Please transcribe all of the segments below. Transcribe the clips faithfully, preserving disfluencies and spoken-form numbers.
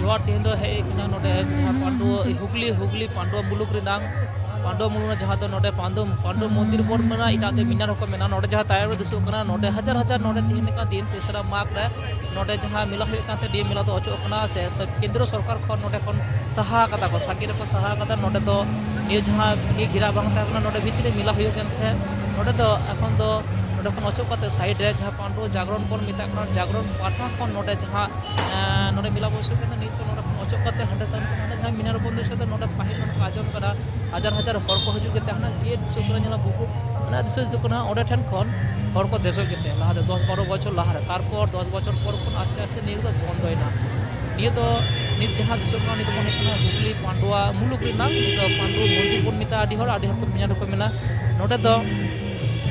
ᱟᱵᱟᱨ ᱛᱮᱦᱮᱧ ᱫᱚ ᱦᱮᱡ ᱠᱟᱱᱟ ᱱᱚᱰᱮ ᱡᱟᱦᱟᱸ ᱯᱟᱱᱰᱩ ᱦᱩᱜᱽᱞᱤ ᱦᱩᱜᱽᱞᱤ ᱯᱟᱱᱰᱩ ᱢᱩᱞᱩᱠ ᱨᱮᱱᱟᱜ ᱯᱟᱱᱰᱩ ᱢᱩᱞᱩᱠ ᱨᱮᱱᱟᱜ ᱡᱟᱦᱟᱸ ᱫᱚ ᱱᱚᱰᱮ ᱯᱟᱱᱰᱩ ᱯᱟᱱᱰᱩ ᱢᱚᱱᱫᱤᱨ ᱵᱚᱱ ᱢᱮᱱᱟ, ᱮᱴᱟᱜ ᱛᱮ ᱢᱤᱱᱟᱨ ᱦᱚᱸᱠᱚ ᱢᱮᱱᱟ᱾ ᱱᱚᱰᱮ ᱡᱟᱦᱟᱸ ᱛᱟᱭᱚᱢ ᱨᱮ ᱫᱤᱥᱟᱹᱜ ᱠᱟᱱᱟ, ᱱᱚᱰᱮ ᱦᱟᱡᱟᱨ ᱦᱟᱡᱟᱨ ᱱᱚᱰᱮ ᱛᱮᱦᱮᱧ ᱞᱮᱠᱟ ᱫᱤᱱ ᱛᱮᱥᱨᱟ ᱢᱟᱜᱽ ᱨᱮ ᱱᱚᱰᱮ ᱡᱟᱦᱟᱸ ᱢᱮᱞᱟ ᱦᱩᱭᱩᱜ ᱠᱟᱱ ᱛᱟᱦᱮᱸ, ᱱᱤᱭᱟᱹ ᱢᱮᱞᱟ ᱫᱚ ᱚᱪᱚᱜ ᱠᱟᱱᱟ ᱥᱮ, ᱥᱮ ᱠᱮᱱᱫᱨᱚ ᱥᱚᱨᱠᱟᱨ ᱠᱷᱚᱱ ᱱᱚᱰᱮ ᱠᱷᱚᱱ ᱥᱟᱦᱟ ᱠᱟᱫᱟ ᱠᱚ, ᱥᱟᱸᱜᱮ ᱨᱮᱠᱚ ᱥᱟᱦᱟ ᱠᱟᱫᱟ᱾ ᱱᱚᱰᱮ ᱫᱚ ᱱᱤᱭᱟᱹ ᱡᱟᱦᱟᱸ ᱱᱤᱭᱟᱹ ᱜᱷᱮᱨᱟ ᱵᱟᱝ ᱛᱟᱦᱮᱸ ᱠᱟᱱᱟ, ᱱᱚᱰᱮ ᱵᱷᱤᱛᱨᱤ ᱨᱮ ᱢᱮᱞᱟ ᱦᱩᱭᱩᱜ ᱠᱟᱱ ᱛᱟᱦᱮᱸᱫ᱾ ᱱᱚᱰᱮ ᱫᱚ ᱮᱠᱷᱚᱱ ᱫᱚ ᱱᱚᱰᱮ ᱠᱷᱚᱱ ᱚᱪᱚᱜ ᱠᱟᱛᱮ ᱥᱟᱭᱤᱰ ᱨᱮ ᱡᱟᱦᱟᱸ ᱯᱟᱱᱰᱩ ᱡᱟᱜᱽᱨᱚᱱ ᱵᱚᱱ ᱢᱮᱛᱟᱜ ᱠᱟᱱᱟ, ᱡᱟᱜᱽᱨᱚᱱ ᱯᱟᱦᱴᱟ ᱠᱷᱚᱱ ᱱᱚᱰᱮ ᱡᱟᱦᱟᱸ ᱮᱸ, ᱱᱚᱰᱮ ᱢᱮᱞᱟ ᱵᱚᱭᱥᱟᱹ ᱠᱟᱱᱟ, ᱱᱤᱛ ᱫᱚ ᱱᱚᱰᱮ ᱠᱷᱚᱱ ᱚᱪᱚᱜ ᱠᱟᱛᱮ ᱦᱟᱸᱰᱮ ᱥᱮᱱ ᱠᱟᱱᱟ, ᱦᱟᱸᱰᱮ ᱡᱟᱦᱟᱸ ᱢᱤᱱᱟᱨ ᱵᱚᱱ ᱫᱤᱥᱟᱹᱭ ᱫᱟ, ᱱᱚᱰᱮ ᱯᱟᱹᱦᱤᱞ ᱱᱚᱰᱮ ᱠᱚ ᱟᱸᱡᱚᱢ ᱠᱟᱫᱟ, ᱦᱟᱡᱟᱨ ᱦᱟᱡᱟᱨ ᱦᱚᱲ ᱠᱚ ᱦᱤᱡᱩᱜ ᱜᱮᱛᱮ, ᱦᱟᱱᱟ ᱜᱮᱴ ᱫᱤᱥᱟᱹ ᱠᱟᱱᱟ, ᱧᱮᱞᱟ ᱵᱩᱠᱩ, ᱚᱱᱟ ᱫᱤᱥᱟᱹ ᱦᱤᱡᱩᱜ ᱠᱟᱱᱟ, ᱚᱸᱰᱮ ᱴᱷᱮᱱ ᱠᱷᱚᱱ ᱦᱚᱲ ᱠᱚ ᱫᱮᱡᱚᱜ ᱜᱮᱛᱮ ᱞᱟᱦᱟ ᱫᱚ ᱫᱚᱥ ᱵᱟᱨᱚ ᱵᱚᱪᱷᱚᱨ ᱞᱟᱦᱟ ᱨᱮ᱾ ᱛᱟᱨᱯᱚᱨ ᱫᱚᱥ ᱵᱚᱪᱷᱚᱨ ᱯᱚᱨ ᱠᱷᱚᱱ ᱟᱥᱛᱮ ᱟᱥᱛᱮ ᱱᱤᱭᱟᱹ ᱫᱚ ᱵᱚᱱᱫᱚᱭᱮᱱᱟ᱾ ᱱᱤᱭᱟᱹ ᱫᱚ ᱱᱤᱛ ᱡᱟᱦᱟᱸ ᱫᱤᱥᱟᱹᱜ ᱠᱟᱱᱟ, ᱱᱤᱭᱟᱹ ᱫᱚ ᱢᱚᱱᱮ ᱦᱩᱭᱩᱜ ᱠᱟᱱᱟ ᱦᱩᱜᱽᱞᱤ ᱯᱟᱱᱰᱩᱣᱟ ᱢᱩᱞᱩᱠ ᱨᱮᱱᱟᱜ, ᱱᱤᱭᱟᱹ ᱫᱚ ᱯᱟᱱᱰᱩ ᱢᱚᱱᱫᱤᱨ ᱵᱚᱱ ᱢᱮᱛᱟᱜᱼᱟ, ᱟᱹᱰᱤ ᱦᱚᱲ, ᱟᱹᱰᱤ ᱦᱚᱲ ᱠᱚ ᱢᱮᱱᱟ ᱱᱚᱰᱮ ᱫᱚ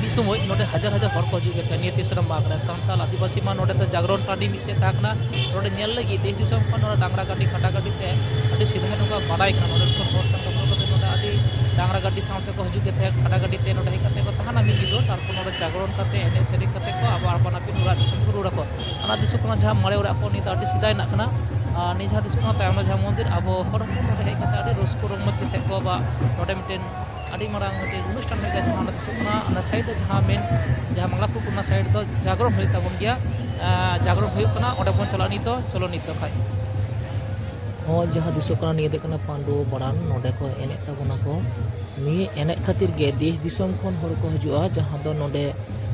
ᱢᱤᱫ ᱥᱚᱢᱚᱭ ᱱᱚᱰᱮ ᱦᱟᱡᱟᱨ ᱦᱟᱡᱟᱨ ᱦᱚᱲ ᱠᱚ ᱦᱤᱡᱩᱜ ᱜᱮ ᱛᱟᱦᱮᱸᱫ ᱱᱤᱭᱟᱹ ᱛᱮᱥᱨᱟ ᱢᱟᱜᱽ ᱨᱮ᱾ ᱥᱟᱱᱛᱟᱲ ᱟᱹᱫᱤᱵᱟᱹᱥᱤ ᱢᱟ ᱱᱚᱰᱮ ᱫᱚ ᱡᱟᱜᱽᱨᱚᱱ ᱴᱟᱺᱰᱤ ᱢᱤᱫ ᱥᱮᱫ ᱛᱟᱦᱮᱸ ᱠᱟᱱᱟ, ᱱᱚᱰᱮ ᱧᱮᱞ ᱞᱟᱹᱜᱤᱫ ᱫᱮᱥ ᱫᱤᱥᱚᱢ ᱠᱷᱚᱱ ᱱᱚᱰᱮ ᱰᱟᱝᱨᱟ ᱜᱟᱹᱰᱤ, ᱠᱟᱰᱟ ᱜᱟᱹᱰᱤ ᱛᱮ ᱟᱹᱰᱤ ᱥᱮᱫᱟᱭ ᱱᱚᱝᱠᱟ ᱵᱟᱰᱟᱭ ᱠᱟᱱᱟ, ᱱᱚᱰᱮ ᱠᱷᱚᱱ ᱦᱚᱲ ᱥᱟᱸᱜᱮ ᱦᱚᱲ ᱠᱟᱛᱮ ᱱᱚᱰᱮ ᱟᱹᱰᱤ ᱰᱟᱝᱨᱟ ᱜᱟᱹᱰᱤ ᱥᱟᱶ ᱛᱮᱠᱚ ᱦᱤᱡᱩᱜ ᱜᱮ ᱛᱟᱦᱮᱸᱫ, ᱠᱟᱰᱟ ᱜᱟᱹᱰᱤ ᱛᱮ ᱱᱚᱰᱮ ᱦᱮᱡ ᱠᱟᱛᱮ ᱠᱚ ᱛᱟᱦᱮᱱᱟ ᱢᱤᱫ ᱧᱤᱫᱟᱹ, ᱛᱟᱨᱯᱚᱨ ᱱᱚᱰᱮ ᱡᱟᱜᱽᱨᱚᱱ ᱠᱟᱛᱮ, ᱮᱱᱮᱡ ᱥᱮᱨᱮᱧ ᱠᱟᱛᱮ ᱠᱚ ᱟᱵᱟᱨ ᱟᱯᱟᱱ ᱟᱹᱯᱤᱱ ᱚᱲᱟᱜ ᱫᱤᱥᱚᱢ ᱠᱚ ᱨᱩᱣᱟᱹᱲ ᱟᱠᱚ᱾ ᱚᱱᱟ ᱫᱤᱥᱚᱢ ᱠᱷᱚᱱᱟᱜ ᱡᱟᱦᱟᱸ ᱢᱟᱨᱮ ᱚᱲᱟᱜ ᱠᱚ, ᱱᱤᱭᱟᱹ ᱫᱚ ᱟᱹᱰᱤ ᱥᱮᱫᱟᱭ ᱨᱮᱱᱟᱜ ᱠᱟᱱᱟ᱾ ᱟᱨ ᱱᱤᱭᱟᱹ ᱡᱟᱦᱟᱸ ᱫᱤᱥᱚᱢ ᱠᱷᱚᱱᱟᱜ ᱛᱟᱭᱚᱢ ᱨᱮ ᱡᱟᱦᱟᱸ ᱢᱚᱱᱫᱤᱨ, ᱟᱵᱚ ᱦᱚᱲ ᱦᱚᱯᱚᱱ ᱱᱚᱰᱮ ᱦᱮᱡ ᱠᱟᱛᱮ ᱟᱹᱰᱤ ᱨᱟᱹᱥᱠᱟᱹ ᱨᱚᱢᱚᱡᱽ ᱠᱟᱛᱮ ᱠᱚ ᱟᱵᱟᱨ ᱱᱚᱰᱮ ᱢᱤᱫᱴᱮᱱ ᱟᱹᱰᱤ ᱢᱟᱨᱟᱝ ᱢᱤᱫᱴᱮᱱ ᱚᱱᱩᱥᱴᱷᱟᱱ ᱦᱩᱭᱩᱜ ᱜᱮᱭᱟ, ᱡᱟᱦᱟᱸ ᱚᱱᱟ ᱫᱤᱥᱚᱢ ᱠᱷᱚᱱᱟᱜ ᱚᱱᱟ ᱥᱟᱭᱤᱰ ᱨᱮ ᱡᱟᱦᱟᱸ ᱢᱮᱱ ᱡᱟᱦᱟᱸ ᱢᱟᱝᱞᱟᱯᱩᱨ ᱚᱱᱟ ᱥᱟᱭᱤᱰ ᱫᱚ ᱡᱟᱜᱽᱨᱚᱱ ᱦᱩᱭᱩᱜ ᱛᱟᱵᱚᱱ ᱜᱮᱭᱟ᱾ ᱟᱸ, ᱡᱟᱜᱽᱨᱚᱱ ᱦᱩᱭᱩᱜ ᱠᱟᱱᱟ, ᱚᱸᱰᱮ ᱵᱚᱱ ᱪᱟᱞᱟᱜᱼᱟ ᱱᱤᱛ ᱫᱚ᱾ ᱪᱚᱞᱚ ᱱᱤᱛ ᱫᱚ ᱠᱷᱟᱡ᱾ ᱱᱚᱜᱼᱚᱭ ᱡᱟᱦᱟᱸ ᱫᱤᱥᱚᱜ ᱠᱟᱱᱟ, ᱱᱤᱭᱟᱹ ᱫᱚ ᱠᱟᱱᱟ ᱯᱟᱺᱰᱩᱣᱟᱹ ᱵᱟᱲᱟᱱ᱾ ᱱᱚᱰᱮ ᱠᱚ ᱮᱱᱮᱡ ᱛᱟᱵᱚᱱᱟ ᱠᱚ᱾ ᱱᱤᱭᱟᱹ ᱮᱱᱮᱡ ᱠᱷᱟᱹᱛᱤᱨ ᱜᱮ ᱫᱮᱥ ᱫᱤᱥᱚᱢ ᱠᱷᱚᱱ ᱦᱚᱲ ᱠᱚ ᱦᱤᱡᱩᱜᱼᱟ, ᱡᱟᱦᱟᱸ ᱫᱚ ᱱᱚᱰᱮ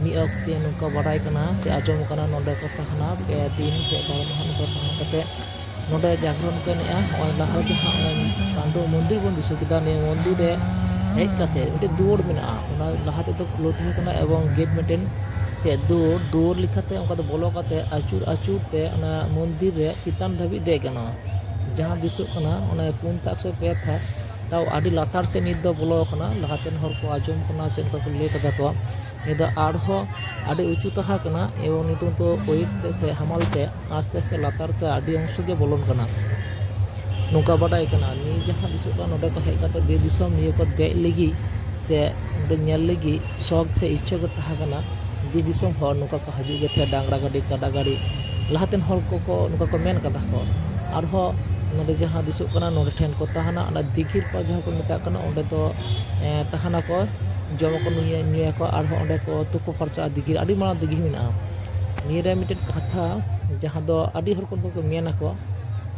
ᱢᱤᱫ ᱚᱠᱛᱮ ᱱᱚᱝᱠᱟ ᱵᱟᱰᱟᱭ ᱠᱟᱱᱟ ᱥᱮ ᱟᱸᱡᱚᱢ ᱠᱟᱱᱟ, ᱱᱚᱰᱮ ᱠᱚ ᱛᱟᱦᱮᱱᱟ ᱯᱮ ᱫᱤᱱ ᱥᱮ ᱵᱟᱨ ᱢᱟᱦᱟ ᱱᱚᱝᱠᱟ ᱛᱟᱦᱮᱸ ᱠᱟᱛᱮ ᱱᱚᱰᱮ ᱡᱟᱜᱽᱨᱚᱱ ᱠᱚ ᱮᱱᱮᱡᱼᱟ᱾ ᱱᱚᱜᱼᱚᱭ ᱞᱟᱦᱟ ᱨᱮ ᱡᱟᱦᱟᱸ ᱚᱱᱮ ᱯᱟᱺᱰᱩᱣᱟᱹ ᱢᱚᱱᱫᱤᱨ ᱵᱚᱱ ᱫᱤᱥᱟᱹ ᱠᱮᱫᱟ, ᱱᱤᱭᱟᱹ ᱢᱚᱱᱫᱤᱨ ᱨᱮ ᱦᱮᱡ ᱠᱟᱛᱮ ᱢᱤᱫᱴᱮᱱ ᱫᱩᱣᱟᱹᱨ ᱢᱮᱱᱟᱜᱼᱟ, ᱚᱱᱟ ᱞᱟᱦᱟ ᱛᱮᱫᱚ ᱠᱷᱩᱞᱟᱹᱣ ᱛᱟᱦᱮᱸ ᱠᱟᱱᱟ ᱮᱵᱚᱝ ᱜᱮᱴ ᱢᱤᱫᱴᱮᱱ ᱪᱮᱫ ᱫᱩᱣᱟᱹᱨ, ᱫᱩᱣᱟᱹᱨ ᱞᱮᱠᱟᱛᱮ ᱚᱱᱠᱟ ᱫᱚ ᱵᱚᱞᱚ ᱠᱟᱛᱮ ᱟᱹᱪᱩᱨ ᱟᱹᱪᱩᱨ ᱛᱮ ᱚᱱᱟ ᱢᱚᱱᱫᱤᱨ ᱨᱮ ᱪᱮᱛᱟᱱ ᱫᱷᱟᱹᱵᱤᱡ ᱫᱮᱡ ᱜᱟᱱᱚᱜᱼᱟ᱾ ᱡᱟᱦᱟᱸ ᱫᱤᱥᱟᱹᱜ ᱠᱟᱱᱟ ᱚᱱᱮ ᱯᱩᱱ ᱛᱷᱟᱠ ᱥᱮ ᱯᱮ ᱛᱷᱟᱠ, ᱛᱟᱣ ᱟᱹᱰᱤ ᱞᱟᱛᱟᱨ ᱥᱮᱫ ᱱᱤᱛ ᱫᱚ ᱵᱚᱞᱚ ᱟᱠᱟᱱᱟ᱾ ᱞᱟᱦᱟᱛᱮᱱ ᱦᱚᱲ ᱠᱚ ᱟᱸᱡᱚᱢ ᱠᱟᱱᱟ ᱥᱮ ᱚᱱᱠᱟ ᱠᱚ ᱞᱟᱹᱭ ᱠᱟᱫᱟ ᱠᱚ, ᱱᱤᱭᱟᱹ ᱫᱚ ᱟᱨᱦᱚᱸ ᱟᱹᱰᱤ ᱩᱸᱪᱩ ᱛᱟᱦᱮᱸ ᱠᱟᱱᱟ ᱮᱵᱚᱝ ᱱᱤᱛᱚᱜ ᱫᱚ ᱳᱭᱮᱴ ᱛᱮ ᱥᱮ ᱦᱟᱢᱟᱞ ᱛᱮ ᱟᱥᱛᱮ ᱟᱥᱛᱮ ᱞᱟᱛᱟᱨ ᱥᱮ ᱟᱹᱰᱤ ᱚᱝᱥᱚ ᱜᱮ ᱵᱚᱞᱚᱱ ᱠᱟᱱᱟ᱾ ᱱᱚᱝᱠᱟ ᱵᱟᱰᱟᱭ ᱠᱟᱱᱟ, ᱱᱤᱭᱟᱹ ᱡᱟᱦᱟᱸ ᱫᱤᱥᱚᱢ ᱠᱟᱱᱟ, ᱱᱚᱰᱮ ᱠᱚ ᱦᱮᱡ ᱠᱟᱛᱮ ᱫᱮᱥ ᱫᱤᱥᱚᱢ ᱱᱤᱭᱟᱹ ᱠᱚ ᱫᱮᱡ ᱞᱟᱹᱜᱤᱫ ᱥᱮ ᱱᱚᱰᱮ ᱧᱮᱞ ᱞᱟᱹᱜᱤᱫ ᱥᱚᱠ ᱥᱮ ᱤᱪᱪᱷᱟᱹ ᱠᱚ ᱛᱟᱦᱮᱸ ᱠᱟᱱᱟ᱾ ᱫᱮᱥ ᱫᱤᱥᱚᱢ ᱦᱚᱲ ᱱᱚᱝᱠᱟ ᱠᱚ ᱦᱤᱡᱩᱜ ᱜᱮ ᱛᱟᱦᱮᱸᱫ, ᱰᱟᱝᱨᱟ ᱜᱟᱹᱰᱤ, ᱠᱟᱰᱟ ᱜᱟᱹᱰᱤ᱾ ᱞᱟᱦᱟᱛᱮᱱ ᱦᱚᱲ ᱠᱚᱠᱚ ᱱᱚᱝᱠᱟ ᱠᱚ ᱢᱮᱱ ᱠᱟᱫᱟ ᱠᱚ᱾ ᱟᱨᱦᱚᱸ ᱱᱚᱰᱮ ᱡᱟᱦᱟᱸ ᱫᱤᱥᱚᱜ ᱠᱟᱱᱟ, ᱱᱚᱰᱮ ᱴᱷᱮᱱ ᱠᱚ ᱛᱟᱦᱮᱱᱟ᱾ ᱚᱱᱟ ᱫᱤᱜᱷᱤᱨ ᱯᱟᱲ ᱡᱟᱦᱟᱸ ᱠᱚ ᱢᱮᱛᱟᱜ ᱠᱟᱱᱟ, ᱚᱸᱰᱮ ᱫᱚ, ᱮᱸ, ᱛᱟᱦᱮᱱᱟᱠᱚ, ᱡᱚᱢᱟᱠᱚ, ᱧᱩᱭᱟ-, ᱧᱩᱭᱟᱠᱚ, ᱟᱨᱦᱚᱸ ᱚᱸᱰᱮ ᱠᱚ ᱛᱩᱯᱩ ᱯᱷᱟᱨᱪᱟᱜᱼᱟ᱾ ᱫᱤᱜᱷᱤ, ᱟᱹᱰᱤ ᱢᱟᱨᱟᱝ ᱫᱤᱜᱷᱤ ᱢᱮᱱᱟᱜᱼᱟ᱾ ᱱᱤᱭᱟᱹ ᱨᱮ ᱢᱤᱫᱴᱮᱱ ᱠᱟᱛᱷᱟ, ᱡᱟᱦᱟᱸ ᱫᱚ ᱟᱹᱰᱤ ᱦᱚᱲ ᱠᱚ, ᱠᱚ ᱢᱮᱱᱟᱠᱚ,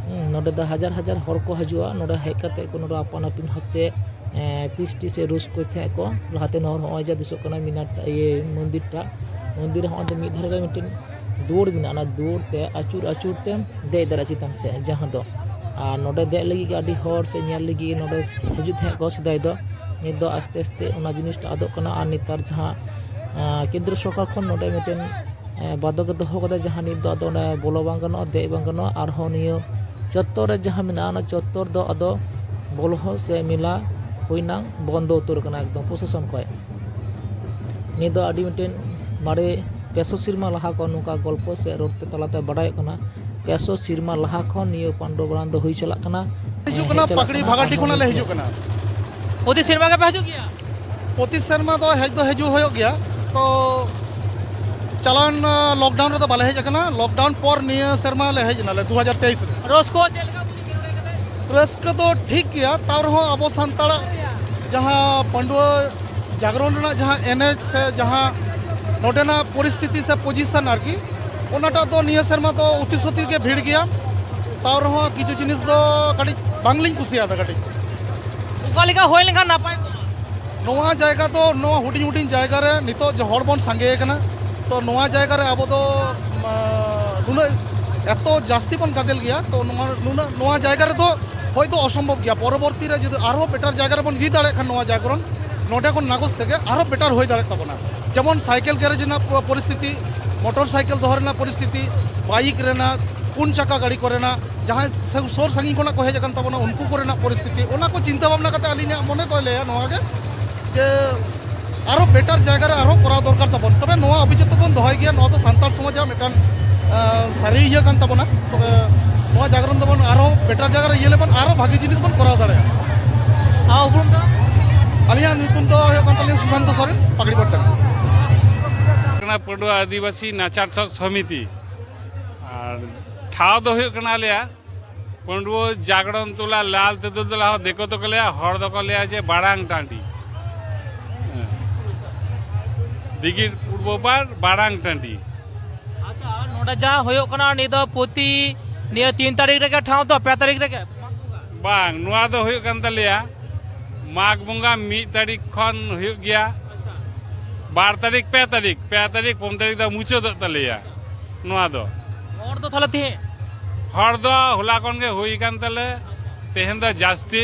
ᱦᱩᱸ, ᱱᱚᱰᱮ ᱫᱚ ᱦᱟᱡᱟᱨ ᱦᱟᱡᱟᱨ ᱦᱚᱲ ᱠᱚ ᱦᱤᱡᱩᱜᱼᱟ, ᱱᱚᱰᱮ ᱦᱮᱡ ᱠᱟᱛᱮ ᱠᱚ ᱱᱚᱰᱮ ᱟᱯᱟᱱ ᱟᱹᱯᱤᱱ ᱦᱚᱲᱛᱮ, ᱮᱸ, ᱯᱷᱤᱥᱴᱤ ᱥᱮ ᱨᱳᱥᱴ ᱠᱚ ᱛᱟᱦᱮᱸᱫ ᱠᱚ ᱞᱟᱦᱟᱛᱮᱱ ᱦᱚᱲ᱾ ᱦᱚᱸᱜᱼᱚᱭ ᱡᱮ ᱫᱤᱥᱚᱜ ᱠᱟᱱᱟ ᱢᱤᱱᱟᱨ, ᱤᱭᱟᱹ, ᱢᱚᱱᱫᱤᱨ ᱴᱟᱜ, ᱢᱚᱱᱫᱤᱨ ᱨᱮ ᱦᱚᱸᱜᱼᱚᱭ ᱡᱮ ᱢᱤᱫ ᱫᱷᱟᱨᱮ ᱨᱮ ᱢᱤᱫᱴᱮᱱ ᱫᱩᱣᱟᱹᱨ ᱢᱮᱱᱟᱜᱼᱟ, ᱚᱱᱟ ᱫᱩᱣᱟᱹᱨ ᱛᱮ ᱟᱹᱪᱩᱨ ᱟᱹᱪᱩᱨ ᱛᱮᱢ ᱫᱮᱡ ᱫᱟᱲᱮᱭᱟᱜᱼᱟ ᱪᱮᱛᱟᱱ ᱥᱮᱫ, ᱡᱟᱦᱟᱸ ᱫᱚ, ᱟᱨ ᱱᱚᱰᱮ ᱫᱮᱡ ᱞᱟᱹᱜᱤᱫ ᱜᱮ ᱟᱹᱰᱤ ᱦᱚᱲ ᱥᱮ ᱧᱮᱞ ᱞᱟᱹᱜᱤᱫ ᱱᱚᱰᱮ ᱦᱤᱡᱩᱜ ᱛᱟᱦᱮᱸᱫ ᱠᱚ ᱥᱮᱫᱟᱭ ᱫᱚ᱾ ᱱᱤᱛ ᱫᱚ ᱟᱥᱛᱮ ᱟᱥᱛᱮ ᱚᱱᱟ ᱡᱤᱱᱤᱥᱴᱟ ᱟᱫᱚᱜ ᱠᱟᱱᱟ᱾ ᱟᱨ ᱱᱮᱛᱟᱨ ᱡᱟᱦᱟᱸ, ᱟᱸ, ᱠᱮᱱᱫᱨᱚ ᱥᱚᱨᱠᱟᱨ ᱠᱷᱚᱱ ᱱᱚᱰᱮ ᱢᱤᱫᱴᱮᱱ, ᱮᱸ, ᱵᱟᱫᱷᱚᱠ ᱮ ᱫᱚᱦᱚ ᱠᱟᱫᱟ, ᱡᱟᱦᱟᱸ ᱱᱤᱛ ᱫᱚ ᱟᱫᱚ ᱚᱸᱰᱮ ᱵᱚᱞᱚ ᱵᱟᱝ ᱜᱟᱱᱚᱜᱼᱟ, ᱫᱮᱡ ᱵᱟᱝ ᱜᱟᱱᱚᱜᱼᱟ᱾ ᱟᱨᱦᱚᱸ ᱱᱤᱭᱟᱹ ᱪᱚᱛᱛᱚᱨ ᱨᱮ ᱡᱟᱦᱟᱸ ᱢᱮᱱᱟᱜᱼᱟ, ᱚᱱᱟ ᱪᱚᱛᱛᱚᱨ ᱫᱚ ᱟᱫᱚ ᱵᱚᱞᱚ ᱦᱚᱸ ᱥᱮ ᱢᱮᱞᱟ ᱦᱩᱭᱱᱟ, ᱵᱚᱱᱫᱚ ᱩᱛᱟᱹᱨ ᱠᱟᱱᱟ ᱮᱠᱫᱚᱢ ᱯᱨᱚᱥᱟᱥᱚᱱ ᱠᱷᱚᱱ᱾ ᱱᱤᱭᱟᱹ ᱫᱚ ᱟᱹᱰᱤ ᱢᱤᱫᱴᱮᱱ ᱢᱟᱨᱮ ᱯᱮᱥᱚ ᱥᱮᱨᱢᱟ ᱞᱟᱦᱟ ᱠᱷᱚᱱ ᱱᱚᱝᱠᱟ ᱜᱚᱞᱯᱚ ᱥᱮ ᱨᱚᱲ ᱛᱮ ᱛᱟᱞᱟᱛᱮ ᱵᱟᱰᱟᱭᱚᱜ ᱠᱟᱱᱟ᱾ ᱯᱮᱥᱚ ᱥᱮᱨᱢᱟ ᱞᱟᱦᱟ ᱠᱷᱚᱱ ᱱᱤᱭᱟᱹ ᱯᱟᱱᱰᱚᱵ ᱜᱟᱲᱟᱝ ᱫᱚ ᱦᱩᱭ ᱪᱟᱞᱟᱜ ᱠᱟᱱᱟ᱾ ᱦᱤᱡᱩᱜ ᱦᱮᱸ, ᱠᱟᱱᱟ, ᱦᱮᱡ ᱪᱟᱞᱟᱜ ᱯᱟᱠᱲᱤ ᱠᱟᱱᱟ, ᱵᱷᱟᱜᱟᱰᱤ ᱟᱨᱦᱚᱸ ᱠᱷᱚᱱᱟᱜ ᱞᱮ ᱱᱤᱭᱟᱹ ᱦᱤᱡᱩᱜ ᱠᱟᱱᱟ᱾ ᱯᱨᱚᱛᱤ ᱥᱮᱨᱢᱟ ᱜᱮᱯᱮ ᱦᱤᱡᱩᱜ ᱜᱮᱭᱟ? ᱯᱨᱚᱛᱤ ᱥᱮᱨᱢᱟ ᱫᱚ ᱦᱮᱡ ᱫᱚ ᱦᱤᱡᱩᱜ ᱦᱩᱭᱩᱜ ᱜᱮᱭᱟ᱾ ᱛᱚ, ᱪᱟᱞᱟᱣᱮᱱ, ᱟ, ᱞᱚᱠᱰᱟᱣᱩᱱ ᱨᱮᱫᱚ ᱵᱟᱞᱮ ᱦᱮᱡ ᱟᱠᱟᱱᱟ᱾ ᱞᱚᱠᱰᱟᱣᱩᱱ ᱯᱚᱨ ᱱᱤᱭᱟᱹ ᱥᱮᱨᱢᱟ ᱞᱮ ᱦᱮᱡ ᱮᱱᱟᱞᱮ, ᱫᱩ ᱦᱟᱡᱟᱨ ᱛᱮᱭᱤᱥ ᱨᱮ᱾ ᱨᱟᱹᱥᱠᱟᱹ ᱪᱮᱫ ᱞᱮᱠᱟ ᱵᱩᱡᱷᱟᱹᱜ ᱠᱟᱱᱟ ᱱᱚᱰᱮ ᱠᱟᱛᱮ? ᱨᱟᱹᱥᱠᱟᱹ ᱫᱚ ᱴᱷᱤᱠ ᱜᱮᱭᱟ, ᱛᱟᱣ ᱨᱮᱦᱚᱸ ᱟᱵᱚ ᱥᱟᱱᱛᱟᱲᱟᱜ ᱡᱟᱦᱟᱸ ᱯᱟᱺᱰᱩᱣᱟᱹ ᱡᱟᱜᱽᱨᱚᱱ ᱨᱮᱱᱟᱜ ᱡᱟᱦᱟᱸ ᱮᱱᱮᱡ ᱥᱮ ᱡᱟᱦᱟᱸ ᱱᱚᱰᱮᱱᱟᱜ ᱯᱚᱨᱤᱥᱛᱷᱤᱛᱤ ᱥᱮ ᱯᱚᱡᱤᱥᱚᱱ ᱟᱨᱠᱤ, ᱚᱱᱟᱴᱟᱜ ᱫᱚ ᱱᱤᱭᱟᱹ ᱥᱮᱨᱢᱟ ᱫᱚ ᱚᱛᱤ ᱥᱚᱛᱤ ᱜᱮ ᱵᱷᱤᱲ ᱜᱮᱭᱟ᱾ ᱛᱟᱣ ᱨᱮᱦᱚᱸ ᱠᱤᱪᱷᱩ ᱡᱤᱱᱤᱥ ᱫᱚ ᱠᱟᱹᱴᱤᱡ ᱵᱟᱝᱞᱤᱧ ᱠᱩᱥᱤᱭᱟᱫᱟ ᱠᱟᱹᱴᱤᱡ᱾ ᱚᱠᱟ ᱞᱮᱠᱟ ᱦᱩᱭ ᱞᱮᱱᱠᱷᱟᱱ ᱱᱟᱯᱟᱭ ᱠᱚᱜᱼᱟ? ᱱᱚᱣᱟ ᱡᱟᱭᱜᱟ ᱫᱚ, ᱱᱚᱣᱟ ᱦᱩᱰᱤᱧ ᱦᱩᱰᱤᱧ ᱡᱟᱭᱜᱟ ᱨᱮ ᱱᱤᱛᱚᱜ ᱡᱮ ᱦᱚᱲ ᱵᱚᱱ ᱥᱟᱸᱜᱮ ᱟᱠᱟᱱᱟ, ᱛᱚ ᱱᱚᱣᱟ ᱡᱟᱭᱜᱟ ᱨᱮ ᱟᱵᱚ ᱫᱚ, ᱢᱟ, ᱱᱩᱱᱟᱹᱜ ᱮᱛᱚ ᱡᱟᱹᱥᱛᱤ ᱵᱚᱱ ᱜᱟᱫᱮᱞ ᱜᱮᱭᱟ, ᱛᱚ ᱱᱚᱣᱟ, ᱱᱩᱱᱟᱹᱜ, ᱱᱚᱣᱟ ᱡᱟᱭᱜᱟ ᱨᱮᱫᱚ ᱦᱚᱭᱛᱳ ᱚᱥᱚᱢᱵᱷᱚᱵ ᱜᱮᱭᱟ᱾ ᱯᱚᱨᱚᱵᱚᱨᱛᱤ ᱨᱮ ᱡᱩᱫᱤ ᱟᱨᱦᱚᱸ ᱵᱮᱴᱟᱨ ᱡᱟᱭᱜᱟ ᱨᱮᱵᱚᱱ ᱤᱫᱤ ᱫᱟᱲᱮᱭᱟᱜ ᱠᱷᱟᱱ ᱱᱚᱣᱟ ᱡᱟᱜᱽᱨᱚᱱ, ᱱᱚᱰᱮ ᱠᱷᱚᱱ ᱱᱟᱜᱚᱥ ᱛᱮᱜᱮ ᱟᱨᱦᱚᱸ ᱵᱮᱴᱟᱨ ᱦᱩᱭ ᱫᱟᱲᱮᱭᱟᱜ ᱛᱟᱵᱚᱱᱟ᱾ ᱡᱮᱢᱚᱱ ᱥᱟᱭᱠᱮᱞ ᱜᱮᱨᱮᱡᱽ ᱨᱮᱱᱟᱜ ᱯᱚ-, ᱯᱚᱨᱤᱥᱛᱷᱤᱛᱤ, ᱢᱚᱴᱚᱨ ᱥᱟᱭᱠᱮᱞ ᱫᱚᱦᱚ ᱨᱮᱱᱟᱜ ᱯᱚᱨᱤᱥᱛᱷᱤᱛᱤ, ᱵᱟᱭᱤᱠ ᱨᱮᱱᱟᱜ, ᱯᱩᱱ ᱪᱟᱠᱟ ᱜᱟᱹᱰᱤ ᱠᱚᱨᱮᱱᱟᱜ, ᱡᱟᱦᱟᱸᱭ ᱥᱮ-, ᱥᱩᱨ ᱥᱟᱺᱜᱤᱧ ᱠᱷᱚᱱᱟᱜ ᱠᱚ ᱦᱮᱡ ᱟᱠᱟᱱ ᱛᱟᱵᱚᱱᱟ, ᱩᱱᱠᱩ ᱠᱚᱨᱮᱱᱟᱜ ᱯᱚᱨᱤᱥᱛᱷᱤᱛᱤ, ᱚᱱᱟ ᱠᱚ ᱪᱤᱱᱛᱟᱹ ᱵᱷᱟᱵᱽᱱᱟ ᱠᱟᱛᱮ ᱟᱹᱞᱤᱧᱟᱜ ᱢᱚᱱᱮ ᱫᱚᱭ ᱞᱟᱹᱭᱟ ᱱᱚᱣᱟ ᱜᱮ, ᱡᱮ ᱟᱨᱚ ᱵᱮᱴᱟᱨ ᱡᱟᱭᱜᱟ ᱨᱮ ᱟᱨᱚ ᱠᱚᱨᱟᱣ ᱫᱚᱨᱠᱟᱨ ᱛᱟᱵᱚᱱ᱾ ᱛᱚᱵᱮ ᱱᱚᱣᱟ ᱚᱵᱷᱤᱡᱳᱜᱽ ᱫᱚᱵᱚᱱ ᱫᱚᱦᱚᱭ ᱜᱮᱭᱟ, ᱱᱚᱣᱟ ᱫᱚ ᱥᱟᱱᱛᱟᱲ ᱥᱚᱢᱟᱡᱽᱟᱜ ᱢᱤᱫᱴᱟᱝ, ᱟᱸ, ᱥᱟᱹᱨᱤ ᱤᱭᱟᱹ ᱠᱟᱱ ᱛᱟᱵᱚᱱᱟ᱾ ᱛᱚᱵᱮ ᱱᱚᱣᱟ ᱡᱟᱜᱽᱨᱚᱱ ᱫᱚᱵᱚᱱ ᱟᱨᱚ ᱵᱮᱴᱟᱨ ᱡᱟᱭᱜᱟ ᱨᱮ ᱤᱭᱟᱹ ᱞᱮᱵᱚᱱ, ᱟᱨᱚ ᱵᱷᱟᱜᱤ ᱡᱤᱱᱤᱥ ᱵᱚᱱ ᱠᱚᱨᱟᱣ ᱫᱟᱲᱮᱭᱟᱜᱼᱟ᱾ ᱟᱢᱟᱜ ᱩᱯᱨᱩᱢ ᱫᱚ? ᱟᱹᱞᱤᱧᱟᱜ ᱧᱩᱛᱩᱢ ᱫᱚ ᱦᱩᱭᱩᱜ ᱠᱟᱱ ᱛᱟᱹᱞᱤᱧᱟ ᱥᱩᱥᱟᱱᱛᱚ ᱥᱚᱨᱮᱱ, ᱯᱟᱠᱲᱤ ᱯᱟᱴᱴᱟ᱾ ᱠᱟᱱᱟ ᱯᱟᱺᱰᱩᱣᱟ ᱟᱹᱫᱤᱵᱟᱹᱥᱤ ᱱᱟᱪᱟᱨ ᱥᱚᱛ ᱥᱚᱢᱤᱛᱤ᱾ ᱟᱨ ᱴᱷᱟᱶ ᱫᱚ ᱦᱩᱭᱩᱜ ᱠᱟᱱᱟ ᱟᱞᱮᱭᱟᱜ ᱯᱟᱺᱰᱩᱣᱟᱹ ᱡᱟᱜᱽᱨᱚᱱ ᱛᱚᱞᱟ, ᱞᱟᱞ ᱛᱮᱸᱫᱩᱞ ᱛᱚᱞᱟ ᱦᱚᱸ ᱫᱤᱠᱩ ᱫᱚᱠᱚ ᱞᱟᱹᱭᱟ, ᱦᱚᱲ ᱫᱚᱠᱚ ᱞᱟᱹᱭᱟ ᱡᱮ ᱵᱟᱲᱟᱝ ᱴᱟᱺᱰᱤ᱾ ᱦᱮᱸ᱾ ᱫᱤᱜᱤᱨ ᱯᱩᱲᱵᱚ ᱯᱟᱲ ᱵᱟᱲᱟᱝ ᱴᱟᱺᱰᱤ᱾ ᱟᱪᱪᱷᱟ, ᱱᱚᱰᱮ ᱡᱟᱦᱟᱸ ᱦᱩᱭᱩᱜ ᱠᱟᱱᱟ, ᱱᱤᱭᱟᱹ ᱫᱚ ᱯᱨᱚᱛᱤ, ᱱᱤᱭᱟᱹ ᱛᱤᱱ ᱛᱟᱹᱨᱤᱠᱷ ᱨᱮᱜᱮ ᱴᱷᱟᱶ ᱫᱚ, ᱯᱮ ᱛᱟᱹᱨᱤᱠᱷ ᱨᱮᱜᱮ? ᱵᱟᱝ, ᱱᱚᱣᱟ ᱫᱚ ᱦᱩᱭᱩᱜ ᱠᱟᱱ ᱛᱟᱞᱮᱭᱟ ᱢᱟᱜᱽ ᱵᱚᱸᱜᱟ ᱢᱤᱫ ᱛᱟᱹᱨᱤᱠᱷ ᱠᱷᱚᱱ ᱦᱩᱭᱩᱜ ᱜᱮᱭᱟ, ᱵᱟᱨ ᱛᱟᱹᱨᱤᱠᱷ, ᱯᱮ ᱛᱟᱹᱨᱤᱠᱷ, ᱯᱮ ᱛᱟᱹᱨᱤᱠᱷ, ᱯᱩᱱ ᱛᱟᱹᱨᱤᱠᱷ ᱫᱚ ᱢᱩᱪᱟᱹᱫᱚᱜ ᱛᱟᱞᱮᱭᱟ ᱱᱚᱣᱟ ᱫᱚ᱾ ᱦᱚᱲ ᱫᱚ ᱛᱟᱦᱚᱞᱮ ᱛᱤᱦᱤᱧ? ᱦᱚᱲ ᱫᱚ ᱦᱚᱞᱟ ᱠᱷᱚᱱ ᱜᱮ ᱦᱩᱭ ᱟᱠᱟᱱ ᱛᱟᱞᱮ, ᱛᱮᱦᱮᱧ ᱫᱚ ᱡᱟᱹᱥᱛᱤ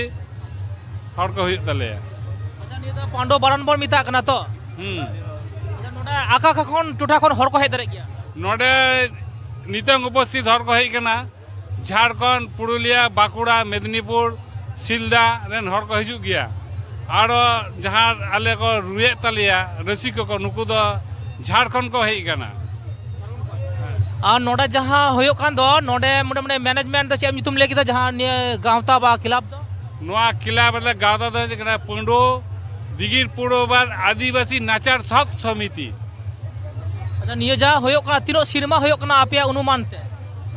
ᱦᱚᱲ ᱠᱚ ᱦᱩᱭᱩᱜ ᱛᱟᱞᱮᱭᱟ᱾ ᱟᱪᱪᱷᱟ, ᱱᱤᱭᱟᱹ ᱫᱚ ᱯᱟᱺᱰᱩ ᱵᱟᱨᱟᱱ ᱵᱚᱱ ᱢᱮᱛᱟᱜ ᱠᱟᱱᱟ ᱛᱚ? ᱦᱩᱸ᱾ ᱟᱪᱪᱷᱟ, ᱱᱚᱰᱮ ᱟᱠᱟ ᱟᱠᱟ ᱠᱷᱚᱱ, ᱴᱚᱴᱷᱟ ᱠᱷᱚᱱ ᱦᱚᱲ ᱠᱚ ᱦᱮᱡ ᱫᱟᱲᱮᱭᱟᱜ ᱜᱮᱭᱟ? ᱱᱚᱰᱮ ᱱᱤᱛᱚᱝ ᱩᱯᱚᱥᱛᱷᱤᱛ ᱦᱚᱲ ᱠᱚ ᱦᱮᱡ ᱟᱠᱟᱱᱟ ᱡᱷᱟᱲᱠᱷᱚᱸᱰ, ᱯᱩᱨᱩᱞᱤᱭᱟ, ᱵᱟᱸᱠᱩᱲᱟ, ᱢᱮᱫᱽᱱᱤᱯᱩᱨ, ᱥᱤᱞᱫᱟ ᱨᱮᱱ ᱦᱚᱲ ᱠᱚ ᱦᱤᱡᱩᱜ ᱜᱮᱭᱟ᱾ ᱟᱨᱚ ᱡᱟᱦᱟᱸ ᱟᱞᱮ ᱠᱚ ᱨᱩᱭᱮᱫ ᱛᱟᱞᱮᱭᱟ ᱨᱟᱹᱥᱤ ᱠᱚᱠᱚ, ᱱᱩᱠᱩ ᱫᱚ ᱡᱷᱟᱲᱠᱷᱚᱸᱰ ᱠᱚ ᱦᱮᱡ ᱟᱠᱟᱱᱟ᱾ ᱟᱨ ᱱᱚᱰᱮ ᱡᱟᱦᱟᱸ ᱦᱩᱭᱩᱜ ᱠᱟᱱ ᱫᱚ, ᱱᱚᱰᱮ ᱢᱚᱴᱟᱢᱩᱴᱤ ᱢᱮᱱᱮᱡᱽᱢᱮᱱᱴ ᱫᱚ ᱪᱮᱫ ᱮᱢ ᱧᱩᱛᱩᱢ ᱞᱟᱹᱭ ᱠᱮᱫᱟ, ᱡᱟᱦᱟᱸ ᱱᱤᱭᱟᱹ ᱜᱟᱶᱛᱟ ᱵᱟ ᱠᱞᱟᱵᱽ ᱫᱚ? ᱱᱚᱣᱟ ᱠᱞᱟᱵᱽ ᱨᱮ ᱜᱟᱶᱛᱟ ᱫᱚ ᱦᱩᱭᱩᱜ ᱠᱟᱱᱟ ᱯᱟᱺᱰᱩ ᱫᱤᱜᱤᱨ ᱯᱩᱲᱩᱵᱟᱨ ᱟᱹᱫᱤᱵᱟᱹᱥᱤ ᱱᱟᱪᱟᱨ ᱥᱟᱶᱛ ᱥᱚᱢᱤᱛᱤ᱾ ᱟᱪᱪᱷᱟ, ᱱᱤᱭᱟᱹ ᱡᱟᱦᱟᱸ ᱦᱩᱭᱩᱜ ᱠᱟᱱᱟ, ᱛᱤᱱᱟᱹᱜ ᱥᱮᱨᱢᱟ ᱦᱩᱭᱩᱜ ᱠᱟᱱᱟ ᱟᱯᱮᱭᱟᱜ ᱚᱱᱩᱢᱟᱱ ᱛᱮ?